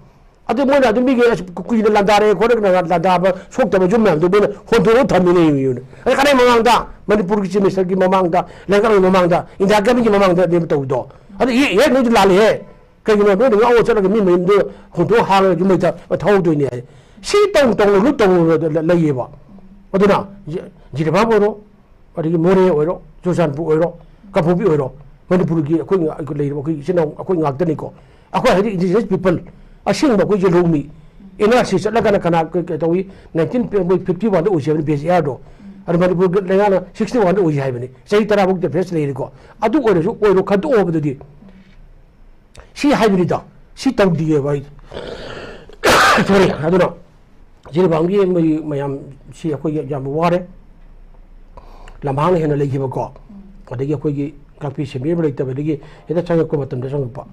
ꯑꯗꯨ ꯃꯣꯏꯅ ꯑꯗꯨ ꯃꯤꯒꯤ ꯑꯁ ꯀꯨꯀꯤꯅ ꯂꯥꯟꯗꯥꯔꯦ ꯈꯣꯠꯂꯦ ꯂꯥꯟꯗꯥꯕ ꯁꯣꯛꯇꯕ ꯌꯨꯝ ꯃꯌꯥꯝꯗꯨ ꯃꯣꯏꯅ ꯍꯣꯟꯗꯣꯛꯑꯒ ꯊꯝꯃꯤꯅꯦ ꯌꯦꯡꯉꯨꯅꯦ꯫ ꯑꯗ ꯀꯅꯥꯏ ꯃꯃꯥꯡꯗ? ꯃꯅꯤꯄꯨꯔꯒꯤ ꯆꯤꯐ ꯃꯤꯅꯤꯁꯇꯔꯒꯤ ꯃꯃꯥꯡꯗ, ꯂꯩꯉꯥꯛꯀꯤ ꯃꯃꯥꯡꯗ, ꯏꯟꯗꯤꯌꯥ ꯒꯃꯦꯟꯒꯤ ꯃꯃꯥꯡꯗꯅꯦꯕ ꯇꯧꯔꯤꯗꯣ꯫ ꯑꯗꯨ ꯏꯍꯦ, ꯏꯍꯦ, ꯅꯣꯏꯗꯤ ꯂꯥꯜꯂꯤꯍꯦ꯫ ꯀꯩꯒꯤꯅꯣ ꯅꯣꯏꯅ ꯉꯥꯎꯔ ꯆꯠꯂꯒ ꯃꯤ ꯃꯌꯨꯝꯗꯨ ꯍꯣꯟꯗꯣꯛ ꯍꯥꯡꯉꯒ ꯌꯨꯝ ꯃꯩ ꯊꯥ-, ꯊꯥꯍꯧꯗꯣꯏꯅꯦ ꯍꯥꯏ꯫ ꯁꯤ ꯇꯧ ꯇꯧꯅ ꯂꯣꯏ ꯇꯧꯅ ꯂꯩꯌꯦꯕ꯫ ꯑꯗꯨꯅ ꯖꯤ-, ꯖꯤꯔꯤꯕꯥꯝ ꯑꯣꯏꯔꯣ, ꯑꯗꯒꯤ ꯃꯣꯔꯦ ꯑꯣꯏꯔꯣ, ꯆꯨꯔꯆꯥꯟꯄꯨꯔ ꯑꯣꯏꯔꯣ, ꯀꯥꯡꯄꯣꯛꯄꯤ ꯑꯣꯏꯔꯣ, ꯃꯅꯤꯄꯨꯔꯒꯤ ꯑꯩꯈꯣꯏ ꯉ-, ꯑꯩꯈꯣꯏ ꯂꯩꯔꯤꯕ ꯑꯩꯈꯣꯏ ꯏꯆꯤꯟ ꯏꯅꯥꯎ ꯑꯩꯈꯣꯏ ꯉꯥꯛꯇꯅꯤꯀꯣ꯫ ꯑꯩꯈꯣꯏ ꯍꯥꯏꯗꯤ indigenous people, ꯑꯁꯦꯡꯕ ꯑꯩꯈꯣꯏ ꯌꯦꯜꯍꯧꯃꯤ꯫ ꯑꯦꯟ ꯑꯥꯔ ꯁꯤ ꯆꯠꯂꯒꯅ ꯀꯅꯥ ꯀ-, ꯀ-, ꯇꯧꯏ? ꯅꯥꯏꯟꯇꯤꯟ ꯐꯤꯐꯇꯤ ꯋꯥꯟꯗ ꯑꯣꯏꯖꯕꯅꯤ ꯕꯦꯁ ꯑꯦꯌꯥꯔꯗꯣ꯫ ꯑꯗꯨ ꯃꯅꯤꯄꯨꯔꯒꯤ ꯂꯩꯉꯥꯛꯅ ꯁꯤꯛꯁꯇꯤ ꯋꯥꯟꯗ ꯑꯣꯏꯁꯤ ꯍꯥꯏꯕꯅꯤ, ꯆꯍꯤ ꯇꯔꯥꯃꯨꯛ ꯗꯤꯐ꯭ꯔꯦꯟꯁ ꯂꯩꯔꯤꯀꯣ꯫ ꯑꯗꯨ ꯑꯣꯏꯔꯁꯨ ꯑꯣꯏꯔꯣ ꯈꯟꯗꯣꯛꯑꯣ ꯍꯥꯏꯕꯗꯨꯗꯤ꯫ ꯁꯤ ꯍꯥꯏꯕꯅꯤꯗ, ꯁꯤ ꯇꯧꯗꯤꯌꯦꯕ ꯑꯩ꯫ ꯁꯣꯔꯤ꯫ ꯑꯗꯨꯅ ꯖꯤꯔꯤꯕꯥꯝꯒꯤ ꯃꯣꯏ ꯃꯌꯥꯝ ꯁꯤ ꯑꯩꯈꯣꯏꯒꯤ ꯌꯥꯝ ꯋꯥꯔꯦ꯫ ꯂꯝꯍꯥꯡꯅ ꯍꯦꯟꯅ ꯂꯩꯈꯤꯕꯀꯣ, ꯑꯗꯒꯤ ꯑꯩꯈꯣꯏꯒꯤ ꯉꯥꯛꯄꯤ ꯁꯦꯟꯕꯤꯅꯕ ꯂꯩꯇꯕꯗꯒꯤ ꯍꯦꯛꯇ ꯆꯪꯉꯛꯄ ꯃꯇꯝꯗ ꯆꯪꯉꯛꯄ꯫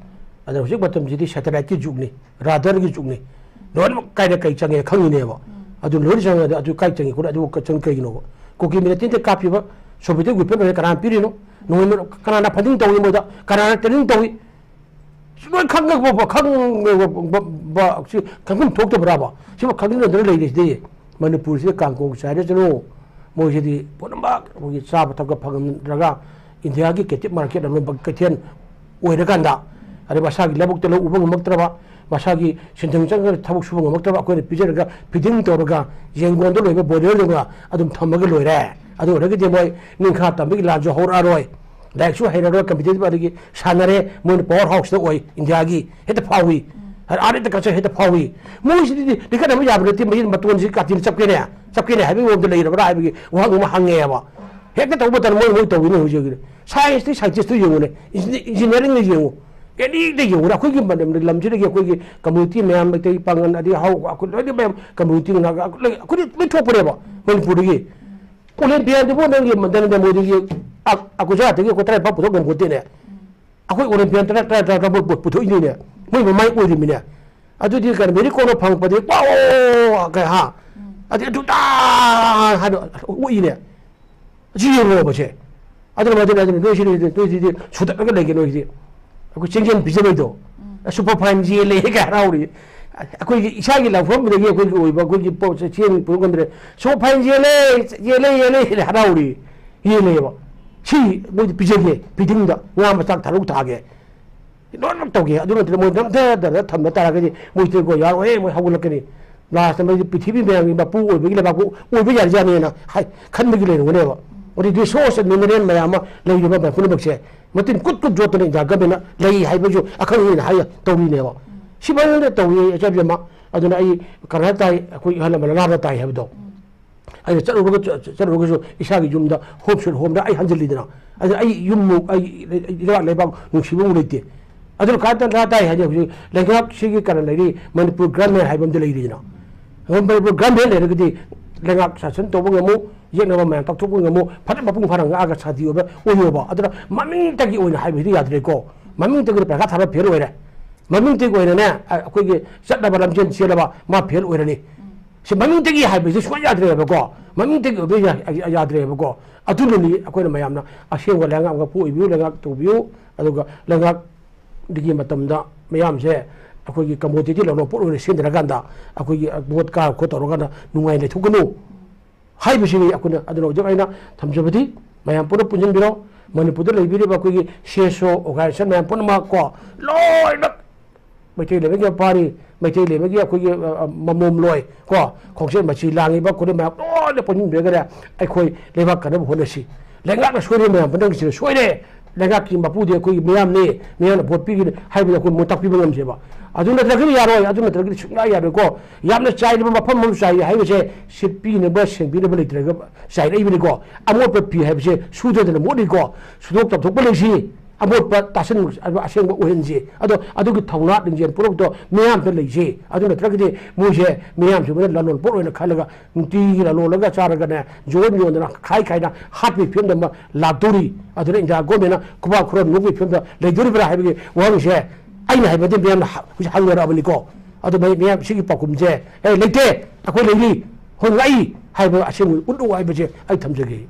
ꯑꯗ ꯍꯧꯖꯤꯛ ꯃꯇꯝꯁꯤꯗꯤ ꯁꯦꯇꯦꯂꯥꯏꯠꯀꯤ ꯖꯨꯒꯅꯤ, ꯔꯥꯗꯥꯔꯒꯤ ꯖꯨꯒꯅꯤ, ꯂꯣꯏꯅꯃꯛ ꯀꯥꯏꯗ ꯀꯩ ꯆꯪꯉꯦ ꯈꯪꯉꯤꯅꯦꯕ꯫ ꯑꯗꯨ ꯂꯣꯏꯅ ꯆꯪꯉꯗꯤ ꯑꯗꯨ ꯀꯥꯏ ꯆꯪꯉꯤ ꯈꯣꯠꯂꯤ ꯑꯗꯨ ꯆꯪ ꯀꯩꯒꯤꯅꯣꯕ? ꯀꯨꯀꯤ ꯃꯤꯂꯤꯇꯦꯟꯠꯇ ꯀꯥꯞꯄꯤꯕ ꯁꯣꯚꯤꯌꯦꯠ ꯋꯦꯄꯟ ꯑꯣꯏꯔꯦ ꯀꯅꯥꯅ ꯄꯤꯔꯤꯅꯣ? ꯅꯣꯡꯃꯩ ꯀꯅꯥꯅ ꯐꯟꯗꯤꯡ ꯇꯧꯏ ꯃꯣꯏꯗ? ꯀꯅꯥꯅ ꯇ꯭ꯔꯦꯅꯤꯡ ꯇꯧꯏ? ꯁꯤ ꯂꯣꯏ ꯈꯪꯉꯛꯄ ꯈꯪꯕ ꯁꯤ ꯈꯪꯐꯝ ꯊꯣꯛꯇꯕ꯭ꯔꯥꯕ? ꯁꯤꯕꯨ ꯈꯪꯖꯤꯟꯅꯗꯅ ꯂꯩꯔꯤꯁꯤꯗꯤ ꯃꯅꯤꯄꯨꯔꯁꯤꯗ ꯀꯥꯡ ꯀꯣꯡ ꯆꯥꯏꯔꯁꯅꯨ꯫ ꯃꯣꯏꯁꯤꯗꯤ ꯄꯨꯝꯅꯃꯛ ꯑꯩꯈꯣꯏꯒꯤ ꯆꯥꯕ ꯊꯛꯄ ꯐꯪꯍꯟꯗ꯭ꯔꯒ ꯏꯟꯗꯤꯌꯥꯒꯤ ꯀꯦꯇꯤꯞ ꯃꯥꯔꯀꯦꯠ ꯑꯃ ꯀꯩꯊꯦꯜ ꯑꯣꯏꯔꯀꯥꯟꯗ, ꯑꯗꯩ ꯃꯁꯥꯒꯤ ꯂꯧꯕꯨꯛꯇ ꯂꯧ ꯎꯕ ꯉꯝꯃꯛꯇ꯭ꯔꯕ, ꯃꯁꯥꯒꯤ ꯁꯤꯟꯊꯪ ꯆꯪꯉꯒ ꯊꯕꯛ ꯁꯨꯕ ꯉꯝꯃꯛꯇ꯭ꯔꯕ ꯑꯩꯈꯣꯏꯅ ꯄꯤꯖꯔꯒ ꯐꯤꯗꯤꯡ ꯇꯧꯔꯒ ꯌꯦꯡꯒꯣꯟꯗ ꯂꯣꯏꯕ ꯕꯣꯏꯂꯔꯗꯨꯒ ꯑꯗꯨꯝ ꯊꯝꯃꯒ ꯂꯣꯏꯔꯦ꯫ ꯑꯗꯨ ꯑꯣꯏꯔꯒꯗꯤ ꯃꯣꯏ ꯅꯤꯡꯈꯥ ꯇꯝꯕꯒꯤ ꯂꯥꯟꯁꯨ ꯍꯧꯔꯛꯑꯔꯣꯏ꯫ ꯂꯥꯏꯔꯤꯛꯁꯨ ꯍꯩꯔꯔꯣꯏ, ꯀꯝꯄꯤꯇꯤꯇꯤꯚ ꯑꯗꯒꯤ ꯁꯥꯟꯅꯔꯦ, ꯃꯣꯏꯅ ꯄꯋꯥꯔ ꯍꯥꯎꯁꯇ ꯑꯣꯏ ꯏꯟꯗꯤꯌꯥꯒꯤ, ꯍꯦꯛꯇ ꯐꯥꯎꯏ꯫ ꯑꯥꯔꯠ ꯍꯦꯛꯇ ꯀꯜꯆꯔ ꯍꯦꯛꯇ ꯐꯥꯎꯏ꯫ ꯃꯣꯏꯁꯤꯗꯤ ꯂꯤꯈꯠꯅꯕ ꯌꯥꯕ ꯅꯠꯇꯦ, ꯃꯌꯦꯛ ꯃꯇꯣꯟꯁꯤ ꯀꯥꯇꯤꯅ ꯆꯞꯀꯦꯅꯦ, ꯆꯞꯀꯦꯅꯦ ꯍꯥꯏꯕꯒꯤ ꯃꯑꯣꯡꯗ ꯂꯩꯔꯕ꯭ꯔꯥ ꯍꯥꯏꯕꯒꯤ ꯋꯥꯍꯪ ꯑꯃ ꯍꯪꯉꯦꯕ꯫ ꯍꯦꯛꯇ ꯇꯧꯕ ꯃꯇꯝꯗ ꯃꯣꯏ ꯃꯣꯏ ꯇꯧꯏꯅꯦ ꯍꯧꯖꯤꯛ ꯍꯧꯖꯤꯛ꯫ ꯁꯥꯏꯟꯁꯇꯤ ꯁꯥꯏꯟꯇꯤꯁꯇꯨ ꯌꯦꯡꯉꯨꯅꯦ, ꯏꯟꯖꯤꯅꯤꯌꯥꯔꯤꯡꯗ ꯌꯦꯡꯉꯨ, ꯑꯦꯅꯤꯗ ꯌꯦꯡꯉꯨꯅꯦ, ꯑꯩꯈꯣꯏꯒꯤ ꯃꯅꯝ-, ꯂꯝꯁꯤꯗꯒꯤ ꯑꯩꯈꯣꯏꯒꯤ ꯀꯝꯃ꯭ꯌꯨꯅꯤꯇꯤ ꯃꯌꯥꯝ, ꯃꯩꯇꯩ, ꯄꯥꯉꯜ, ꯑꯗꯩ ꯍꯥꯎ, ꯑꯩꯈꯣꯏ ꯂꯣꯏꯅ ꯃꯌꯥꯝ ꯀꯝꯃ꯭ꯌꯨꯅꯤꯇꯤ ꯉꯥꯛ-, ꯑꯩꯈꯣꯏ ꯂꯣꯏ ꯊꯣꯛꯄꯅꯦꯕ ꯃꯅꯤꯄꯨꯔꯗꯒꯤ꯫ ꯑꯣꯂꯦꯝꯄꯤꯌꯥꯗꯨꯕꯨ ꯅꯪꯒꯤ ꯅꯔꯦꯟꯗ꯭ꯔ ꯃꯣꯗꯤꯒꯤ ꯑ-, ꯑ ꯒꯨꯖꯔꯥꯠꯇꯒꯤ ꯑꯩꯈꯣꯏ ꯇꯔꯥꯅꯤꯄꯥꯟ ꯄꯨꯊꯣꯛ ꯉꯝꯄꯣꯠꯇꯦꯅꯦ꯫ ꯑꯩꯈꯣꯏ ꯑꯣꯂꯦꯝꯄꯤꯌꯥꯟ ꯇꯔꯥ, ꯇꯔꯥ, ꯇꯔꯥ, ꯇꯔꯥ ꯄꯨ-, ꯄꯨꯊꯣꯛꯏꯅꯤꯅꯦ꯫ ꯃꯣꯏ ꯃꯃꯥꯏ ꯑꯣꯏꯔꯤꯃꯤꯅꯦ꯫ ꯑꯗꯨꯗꯤ ꯀꯩꯅꯣ, ꯃꯦꯔꯤ ꯀꯣꯝꯅ ꯐꯪꯉꯛꯄꯗꯤ ꯄꯥꯎ ꯀꯩ ꯍꯥ? ꯑꯗꯩ ꯑꯗꯨ ꯇꯥ ꯍꯥꯏꯅ ꯑꯣꯛꯏꯅꯦ꯫ ꯁꯤ ꯌꯦꯡꯉꯣꯕ ꯁꯦ꯫ ꯑꯗꯨꯅ ꯃꯗꯨꯅ ꯑꯗꯨꯅ ꯅꯣꯏ ꯁꯤꯗꯤ, ꯅꯣꯏ ꯁꯤꯗꯤ ꯁꯨꯗꯠꯂꯒ ꯂꯩꯒꯦ ꯅꯣꯏ ꯁꯤꯗꯤ꯫ ꯑꯩꯈꯣꯏ ꯆꯦꯡꯖꯦꯜ ꯄꯤꯖꯕꯩꯗꯣ꯫ ꯁꯨꯄꯔ ꯐꯥꯏꯟ ꯌꯦꯜꯂꯦ ꯀꯥꯏ ꯍꯔꯥꯎꯔꯤ꯫ ꯑꯩꯈꯣꯏꯒꯤ ꯏꯁꯥꯒꯤ ꯂꯧꯐꯝꯗꯨꯗꯒꯤ ꯑꯩꯈꯣꯏꯒꯤ ꯑꯣꯏꯕ ꯑꯩꯈꯣꯏꯒꯤ ꯄꯣꯠꯁꯦ ꯆꯦꯡ ꯄꯨꯊꯣꯛ ꯉꯝꯗ꯭ꯔꯦ꯫ ꯁꯨꯄꯔ ꯐꯥꯏꯟ ꯌꯦꯜꯂꯦ, ꯌꯦꯜꯂꯦ, ꯌꯦꯜꯂꯦ, ꯌꯦꯜꯂꯦ ꯍꯔꯥꯎꯔꯤ꯫ ꯌꯦꯜꯂꯦꯕ꯫ ꯁꯤ ꯃꯣꯏꯗꯤ ꯄꯤꯖꯒꯦ, ꯐꯤꯗꯤꯡꯗ ꯉꯥ ꯃꯆꯥꯛ ꯊꯥꯔꯨꯛ ꯊꯥꯒꯦ꯫ ꯂꯣꯏꯅꯃꯛ ꯇꯧꯒꯦ꯫ ꯑꯗꯨ ꯅꯠꯇ꯭ꯔꯒ ꯃꯣꯏ ꯅꯝꯊꯗꯅ ꯊꯝꯕ ꯇꯥꯔꯒꯗꯤ ꯃꯣꯏ ꯇꯦꯡꯀꯣ ꯌꯥꯔꯣꯏ, ꯃꯣꯏ ꯍꯧꯒꯠꯂꯛꯀꯅꯤ꯫ ꯂꯥꯁꯇ ꯃꯣꯏꯗꯤ ꯄ꯭ꯔꯤꯊꯤꯕꯤ ꯃꯌꯥꯝꯒꯤ ꯃꯄꯨ ꯑꯣꯏꯕꯒꯤ ꯂꯩꯕꯥꯛꯄꯨ ꯑꯣꯏꯕ ꯌꯥꯔꯖꯥꯠꯅꯦꯅ ꯍꯥꯏ-, ꯈꯟꯕꯒꯤ ꯂꯩꯔꯝꯒꯅꯦꯕ꯫ ꯑꯗꯨꯗꯤ ꯔꯤꯁꯣꯔꯁ ꯑꯦꯟ ꯃꯤꯅꯔꯦꯜ ꯃꯌꯥꯝ ꯑꯃ ꯂꯩꯔꯤꯕ ꯃꯌꯥꯝ ꯄꯨꯝꯅꯃꯛꯁꯦ ꯃꯇꯤꯟ ꯀꯨꯠ ꯀꯨꯠ ꯌꯣꯠꯇꯅ ꯏꯟꯗꯤꯌꯥ ꯒꯃꯦꯟꯅ ꯂꯩ ꯍꯥꯏꯕꯁꯨ ꯑꯈꯪ ꯑꯍꯩꯅ ꯍꯥꯏ ꯇꯧꯔꯤꯅꯦꯕ꯫ ꯁꯤꯐꯥꯏꯅ ꯇꯧꯏ ꯑꯆꯥꯏꯕꯤ ꯑꯃ꯫ ꯑꯗꯨꯅ ꯑꯩ ꯀꯅꯥ ꯇꯥꯏ? ꯑꯩꯈꯣꯏ ꯑꯍꯜ ꯂꯃꯟ ꯑꯅꯥꯕ ꯇꯥꯏ ꯍꯥꯏꯕꯗꯣ꯫ ꯑꯩꯅ ꯆꯠꯂꯨꯔꯒ ꯆꯠꯂꯨꯔꯒꯁꯨ ꯏꯁꯥꯒꯤ ꯌꯨꯝꯗ ꯍꯣꯝ ꯁ꯭ꯋꯤꯠ ꯍꯣꯝꯗ ꯑꯩ ꯍꯟꯖꯤꯜꯂꯤꯗꯅ꯫ ꯑꯗꯨꯅ ꯑꯩ ꯌꯨꯝꯃꯨꯛ ꯑꯩ ꯂꯩꯕꯥꯛ ꯂꯩꯕꯥꯛ ꯅꯨꯡꯁꯤꯕ ꯑꯃꯨꯛ ꯂꯩꯇꯦ꯫ ꯑꯗꯨꯅ ꯀꯥꯏ ꯇꯥꯏ ꯍꯥꯏꯗꯤ ꯍꯧꯖꯤꯛ ꯂꯩꯉꯥꯛꯁꯤꯒꯤ ꯀꯩꯅꯣ ꯂꯩꯔꯤ, ꯃꯅꯤꯄꯨꯔ ꯒꯔꯃꯦꯟ ꯍꯥꯏꯕ ꯑꯃꯗꯤ ꯂꯩꯔꯤꯗꯅ꯫ ꯃꯅꯤꯄꯨꯔ ꯒꯔꯃꯦꯟ ꯂꯩꯔꯒꯗꯤ ꯂꯩꯉꯥꯛ ꯁꯥꯁꯟ ꯇꯧꯕ ꯉꯝꯃꯨ, ꯌꯦꯛꯅꯕ ꯃꯌꯥꯝ ꯀꯥꯎꯊꯣꯛꯄ ꯉꯝꯃꯨ, ꯐꯖꯅ ꯃꯄꯨꯡ ꯐꯥꯅ ꯉꯥꯛꯑꯒ ꯁꯥꯟꯇꯤ ꯑꯣꯏꯕ ꯑꯣꯏꯌꯣꯕ꯫ ꯑꯗꯨꯅ ꯃꯃꯤꯡꯇꯒꯤ ꯑꯣꯏꯅ ꯍꯥꯏꯕꯁꯤꯗꯤ ꯌꯥꯗ꯭ꯔꯦꯀꯣ꯫ ꯃꯃꯤꯡꯇꯒꯤ ꯄꯩꯈꯥ ꯊꯥꯕ ꯐꯦꯜ ꯑꯣꯏꯔꯦ꯫ ꯃꯃꯤꯡꯇꯒꯤ ꯑꯣꯏꯅꯅꯦ ꯑꯩꯈꯣꯏꯒꯤ ꯆꯠꯅꯕ ꯂꯝꯖꯦꯜ ꯆꯦꯜꯂꯕ ꯃꯥ ꯐꯦꯜ ꯑꯣꯏꯔꯅꯤ꯫ ꯁꯤ ꯃꯃꯤꯡꯗꯒꯤ ꯍꯥꯏꯕꯁꯦ ꯁꯨꯡꯌꯥ ꯌꯥꯗ꯭ꯔꯦꯕꯀꯣ꯫ ꯃꯃꯤꯡꯗꯒꯤ ꯑꯣꯏꯕ ꯌꯥ- ꯌꯥ- ꯌꯥꯗ꯭ꯔꯦꯕꯀꯣ꯫ ꯑꯗꯨꯅꯅꯤ ꯑꯩꯈꯣꯏꯅ ꯃꯌꯥꯝꯅ ꯑꯁꯦꯡꯕ ꯂꯩꯉꯥꯛ ꯑꯃ ꯄꯣꯛꯏꯕꯤꯌꯨ, ꯂꯩꯉꯥꯛ ꯇꯧꯕꯤꯌꯨ꯫ ꯑꯗꯨꯒ ꯂꯩꯉꯥꯛꯀꯤ ꯃꯇꯝꯗ ꯃꯌꯥꯝꯁꯦ ꯑꯩꯈꯣꯏꯒꯤ ꯀꯃꯣꯗꯤꯇꯤ ꯂꯂꯣꯟ ꯄꯣꯠ ꯑꯣꯏꯅ ꯁꯤꯖꯤꯟꯅꯔꯀꯥꯟꯗ ꯑꯩꯈꯣꯏꯒꯤ ꯚꯣꯠ ꯀꯥ ꯈꯣꯠ ꯇꯧꯔꯀꯥꯟꯗ ꯅꯨꯡꯉꯥꯏꯅ ꯂꯩꯊꯣꯛꯀꯅꯨ ꯍꯥꯏꯕꯁꯤꯅꯤ꯫ ꯑꯩꯈꯣꯏꯅ ꯑꯗꯨꯅ ꯍꯧꯖꯤꯛ ꯑꯩꯅ ꯊꯝꯖꯕꯗꯤ ꯃꯌꯥꯝ ꯄꯨꯟꯅ ꯄꯨꯟꯁꯤꯟꯕꯤꯔꯣ꯫ ꯃꯅꯤꯄꯨꯔꯗ ꯂꯩꯕꯤꯔꯤꯕ ꯑꯩꯈꯣꯏꯒꯤ ꯁꯤ ꯑꯦꯁ ꯑꯣ ꯑꯣꯔꯒꯅꯥꯏꯖꯦꯁꯟ ꯃꯌꯥꯝ ꯄꯨꯝꯅꯃꯛ ꯀꯣ, ꯂꯣꯏꯅꯃꯛ ꯃꯩꯇꯩ ꯂꯩꯕꯒꯤ ꯄꯥꯔꯤ, ꯃꯩꯇꯩ ꯂꯩꯕꯒꯤ ꯑꯩꯈꯣꯏꯒꯤ, ꯑ, ꯑ, ꯃꯃꯣꯝ ꯂꯣꯏ ꯀꯣ, ꯈꯣꯡꯆꯦꯟ ꯃꯆꯤ ꯂꯥꯡꯉꯤꯕ ꯈꯨꯗꯤꯡꯃꯛ ꯂꯣꯏꯅ ꯄꯨꯟꯁꯤꯟꯕꯤꯔꯒꯅꯦ ꯑꯩꯈꯣꯏ ꯂꯩꯕꯥꯛ ꯀꯟꯅꯕ ꯍꯣꯠꯅꯁꯤ꯫ ꯂꯩꯉꯥꯛꯅ ꯁꯣꯏꯔꯦ ꯃꯌꯥꯝ ꯄꯨꯝꯅꯃꯛꯁꯤꯅ ꯁꯣꯏꯔꯦ꯫ ꯂꯩꯉꯥꯛꯀꯤ ꯃꯄꯨꯗꯤ ꯑꯩꯈꯣꯏꯒꯤ ꯃꯤꯌꯥꯝꯅꯤ, ꯃꯤꯌꯥꯝꯅ ꯚꯣꯠ ꯄꯤꯒꯅꯤ ꯍꯥꯏꯕꯗꯨ ꯑꯩꯈꯣꯏ ꯃꯣꯏ ꯇꯥꯛꯄꯤꯕ ꯉꯝꯁꯦꯕ꯫ ꯑꯗꯨ ꯅꯠꯇ꯭ꯔꯒꯗꯤ ꯌꯥꯔꯣꯏ, ꯑꯗꯨ ꯅꯠꯇ꯭ꯔꯒꯗꯤ ꯁꯨꯡꯌꯥ ꯌꯥꯔꯣꯏꯀꯣ꯫ ꯌꯥꯝꯅ ꯆꯥꯏꯔꯤꯕ ꯃꯐꯝ ꯑꯃ ꯆꯥꯏꯔꯤ ꯍꯥꯏꯕꯁꯦ ꯁꯤꯠꯄꯤꯅꯕ ꯁꯦꯡꯕꯤꯅꯕ ꯂꯩꯇ꯭ꯔꯒ ꯆꯥꯏꯔꯛꯏꯕꯅꯤꯀꯣ꯫ ꯑꯃꯣꯠꯄ ꯐꯤ ꯍꯥꯏꯕꯁꯦ ꯁꯨꯗꯗꯅ ꯃꯣꯠꯂꯤꯀꯣ꯫ ꯁꯨꯗꯣꯛ ꯆꯥꯝꯊꯣꯛꯄ ꯂꯩꯁꯤ꯫ ꯑꯃꯣꯠꯄ ꯇꯥꯁꯟ ꯑꯁꯦꯡꯕ ꯑꯣꯏꯍꯟꯁꯤ꯫ ꯑꯗꯣ ꯑꯗꯨꯒꯤ ꯊꯧꯅꯥ ꯂꯤꯡꯖꯦꯜ ꯄꯨꯔꯛꯇꯣ ꯃꯤꯌꯥꯝꯗ ꯂꯩꯁꯤ꯫ ꯑꯗꯨ ꯅꯠꯇ꯭ꯔꯒꯗꯤ ꯃꯣꯏꯁꯦ ꯃꯤꯌꯥꯝꯁꯤꯕꯨꯅ ꯂꯂꯣꯟ ꯄꯣꯠ ꯑꯣꯏꯅ ꯈꯜꯂꯒ ꯅꯨꯡꯇꯤꯒꯤ ꯂꯂꯣꯜꯂꯒ ꯆꯥꯔꯒꯅꯦ, ꯌꯣꯟ ꯌꯣꯟꯗꯅ ꯈꯥꯏ ꯈꯥꯏꯅ ꯍꯥꯠꯄꯒꯤ ꯐꯤꯕꯝꯗ ꯑꯃ ꯂꯥꯛꯇꯧꯔꯤ꯫ ꯑꯗꯨꯅ ꯏꯟꯗꯤꯌꯥ ꯒꯣꯔꯃꯦꯟꯅ ꯈꯨꯕꯥꯛ ꯈꯨꯔ ꯅꯣꯛꯄꯒꯤ ꯐꯤꯕꯝꯗ ꯂꯩꯗꯣꯔꯤꯕ꯭ꯔꯥ ꯍꯥꯏꯕꯒꯤ ꯋꯥꯍꯪꯁꯦ ꯑꯩꯅ ꯍꯥꯏꯕꯗꯤ ꯃꯤꯌꯥꯝꯅ ꯍ-, ꯍꯧꯖꯤꯛ ꯍꯪꯅꯔꯛꯑꯕꯅꯤꯀꯣ꯫ ꯑꯗꯨ ꯃꯤ-, ꯃꯤꯌꯥꯝ ꯁꯤꯒꯤ ꯄꯥꯎꯈꯨꯝꯁꯦ, "ꯑꯦ, ꯂꯩꯇꯦ, ꯑꯩꯈꯣꯏ ꯂꯩꯔꯤ, ꯑꯩꯈꯣꯏ ꯉꯥꯛꯏ" ꯍꯥꯏꯕ ꯑꯁꯦꯡꯕ ꯎꯠꯂꯨ ꯍꯥꯏꯕꯁꯦ ꯑꯩ ꯊꯝꯖꯒꯦ꯫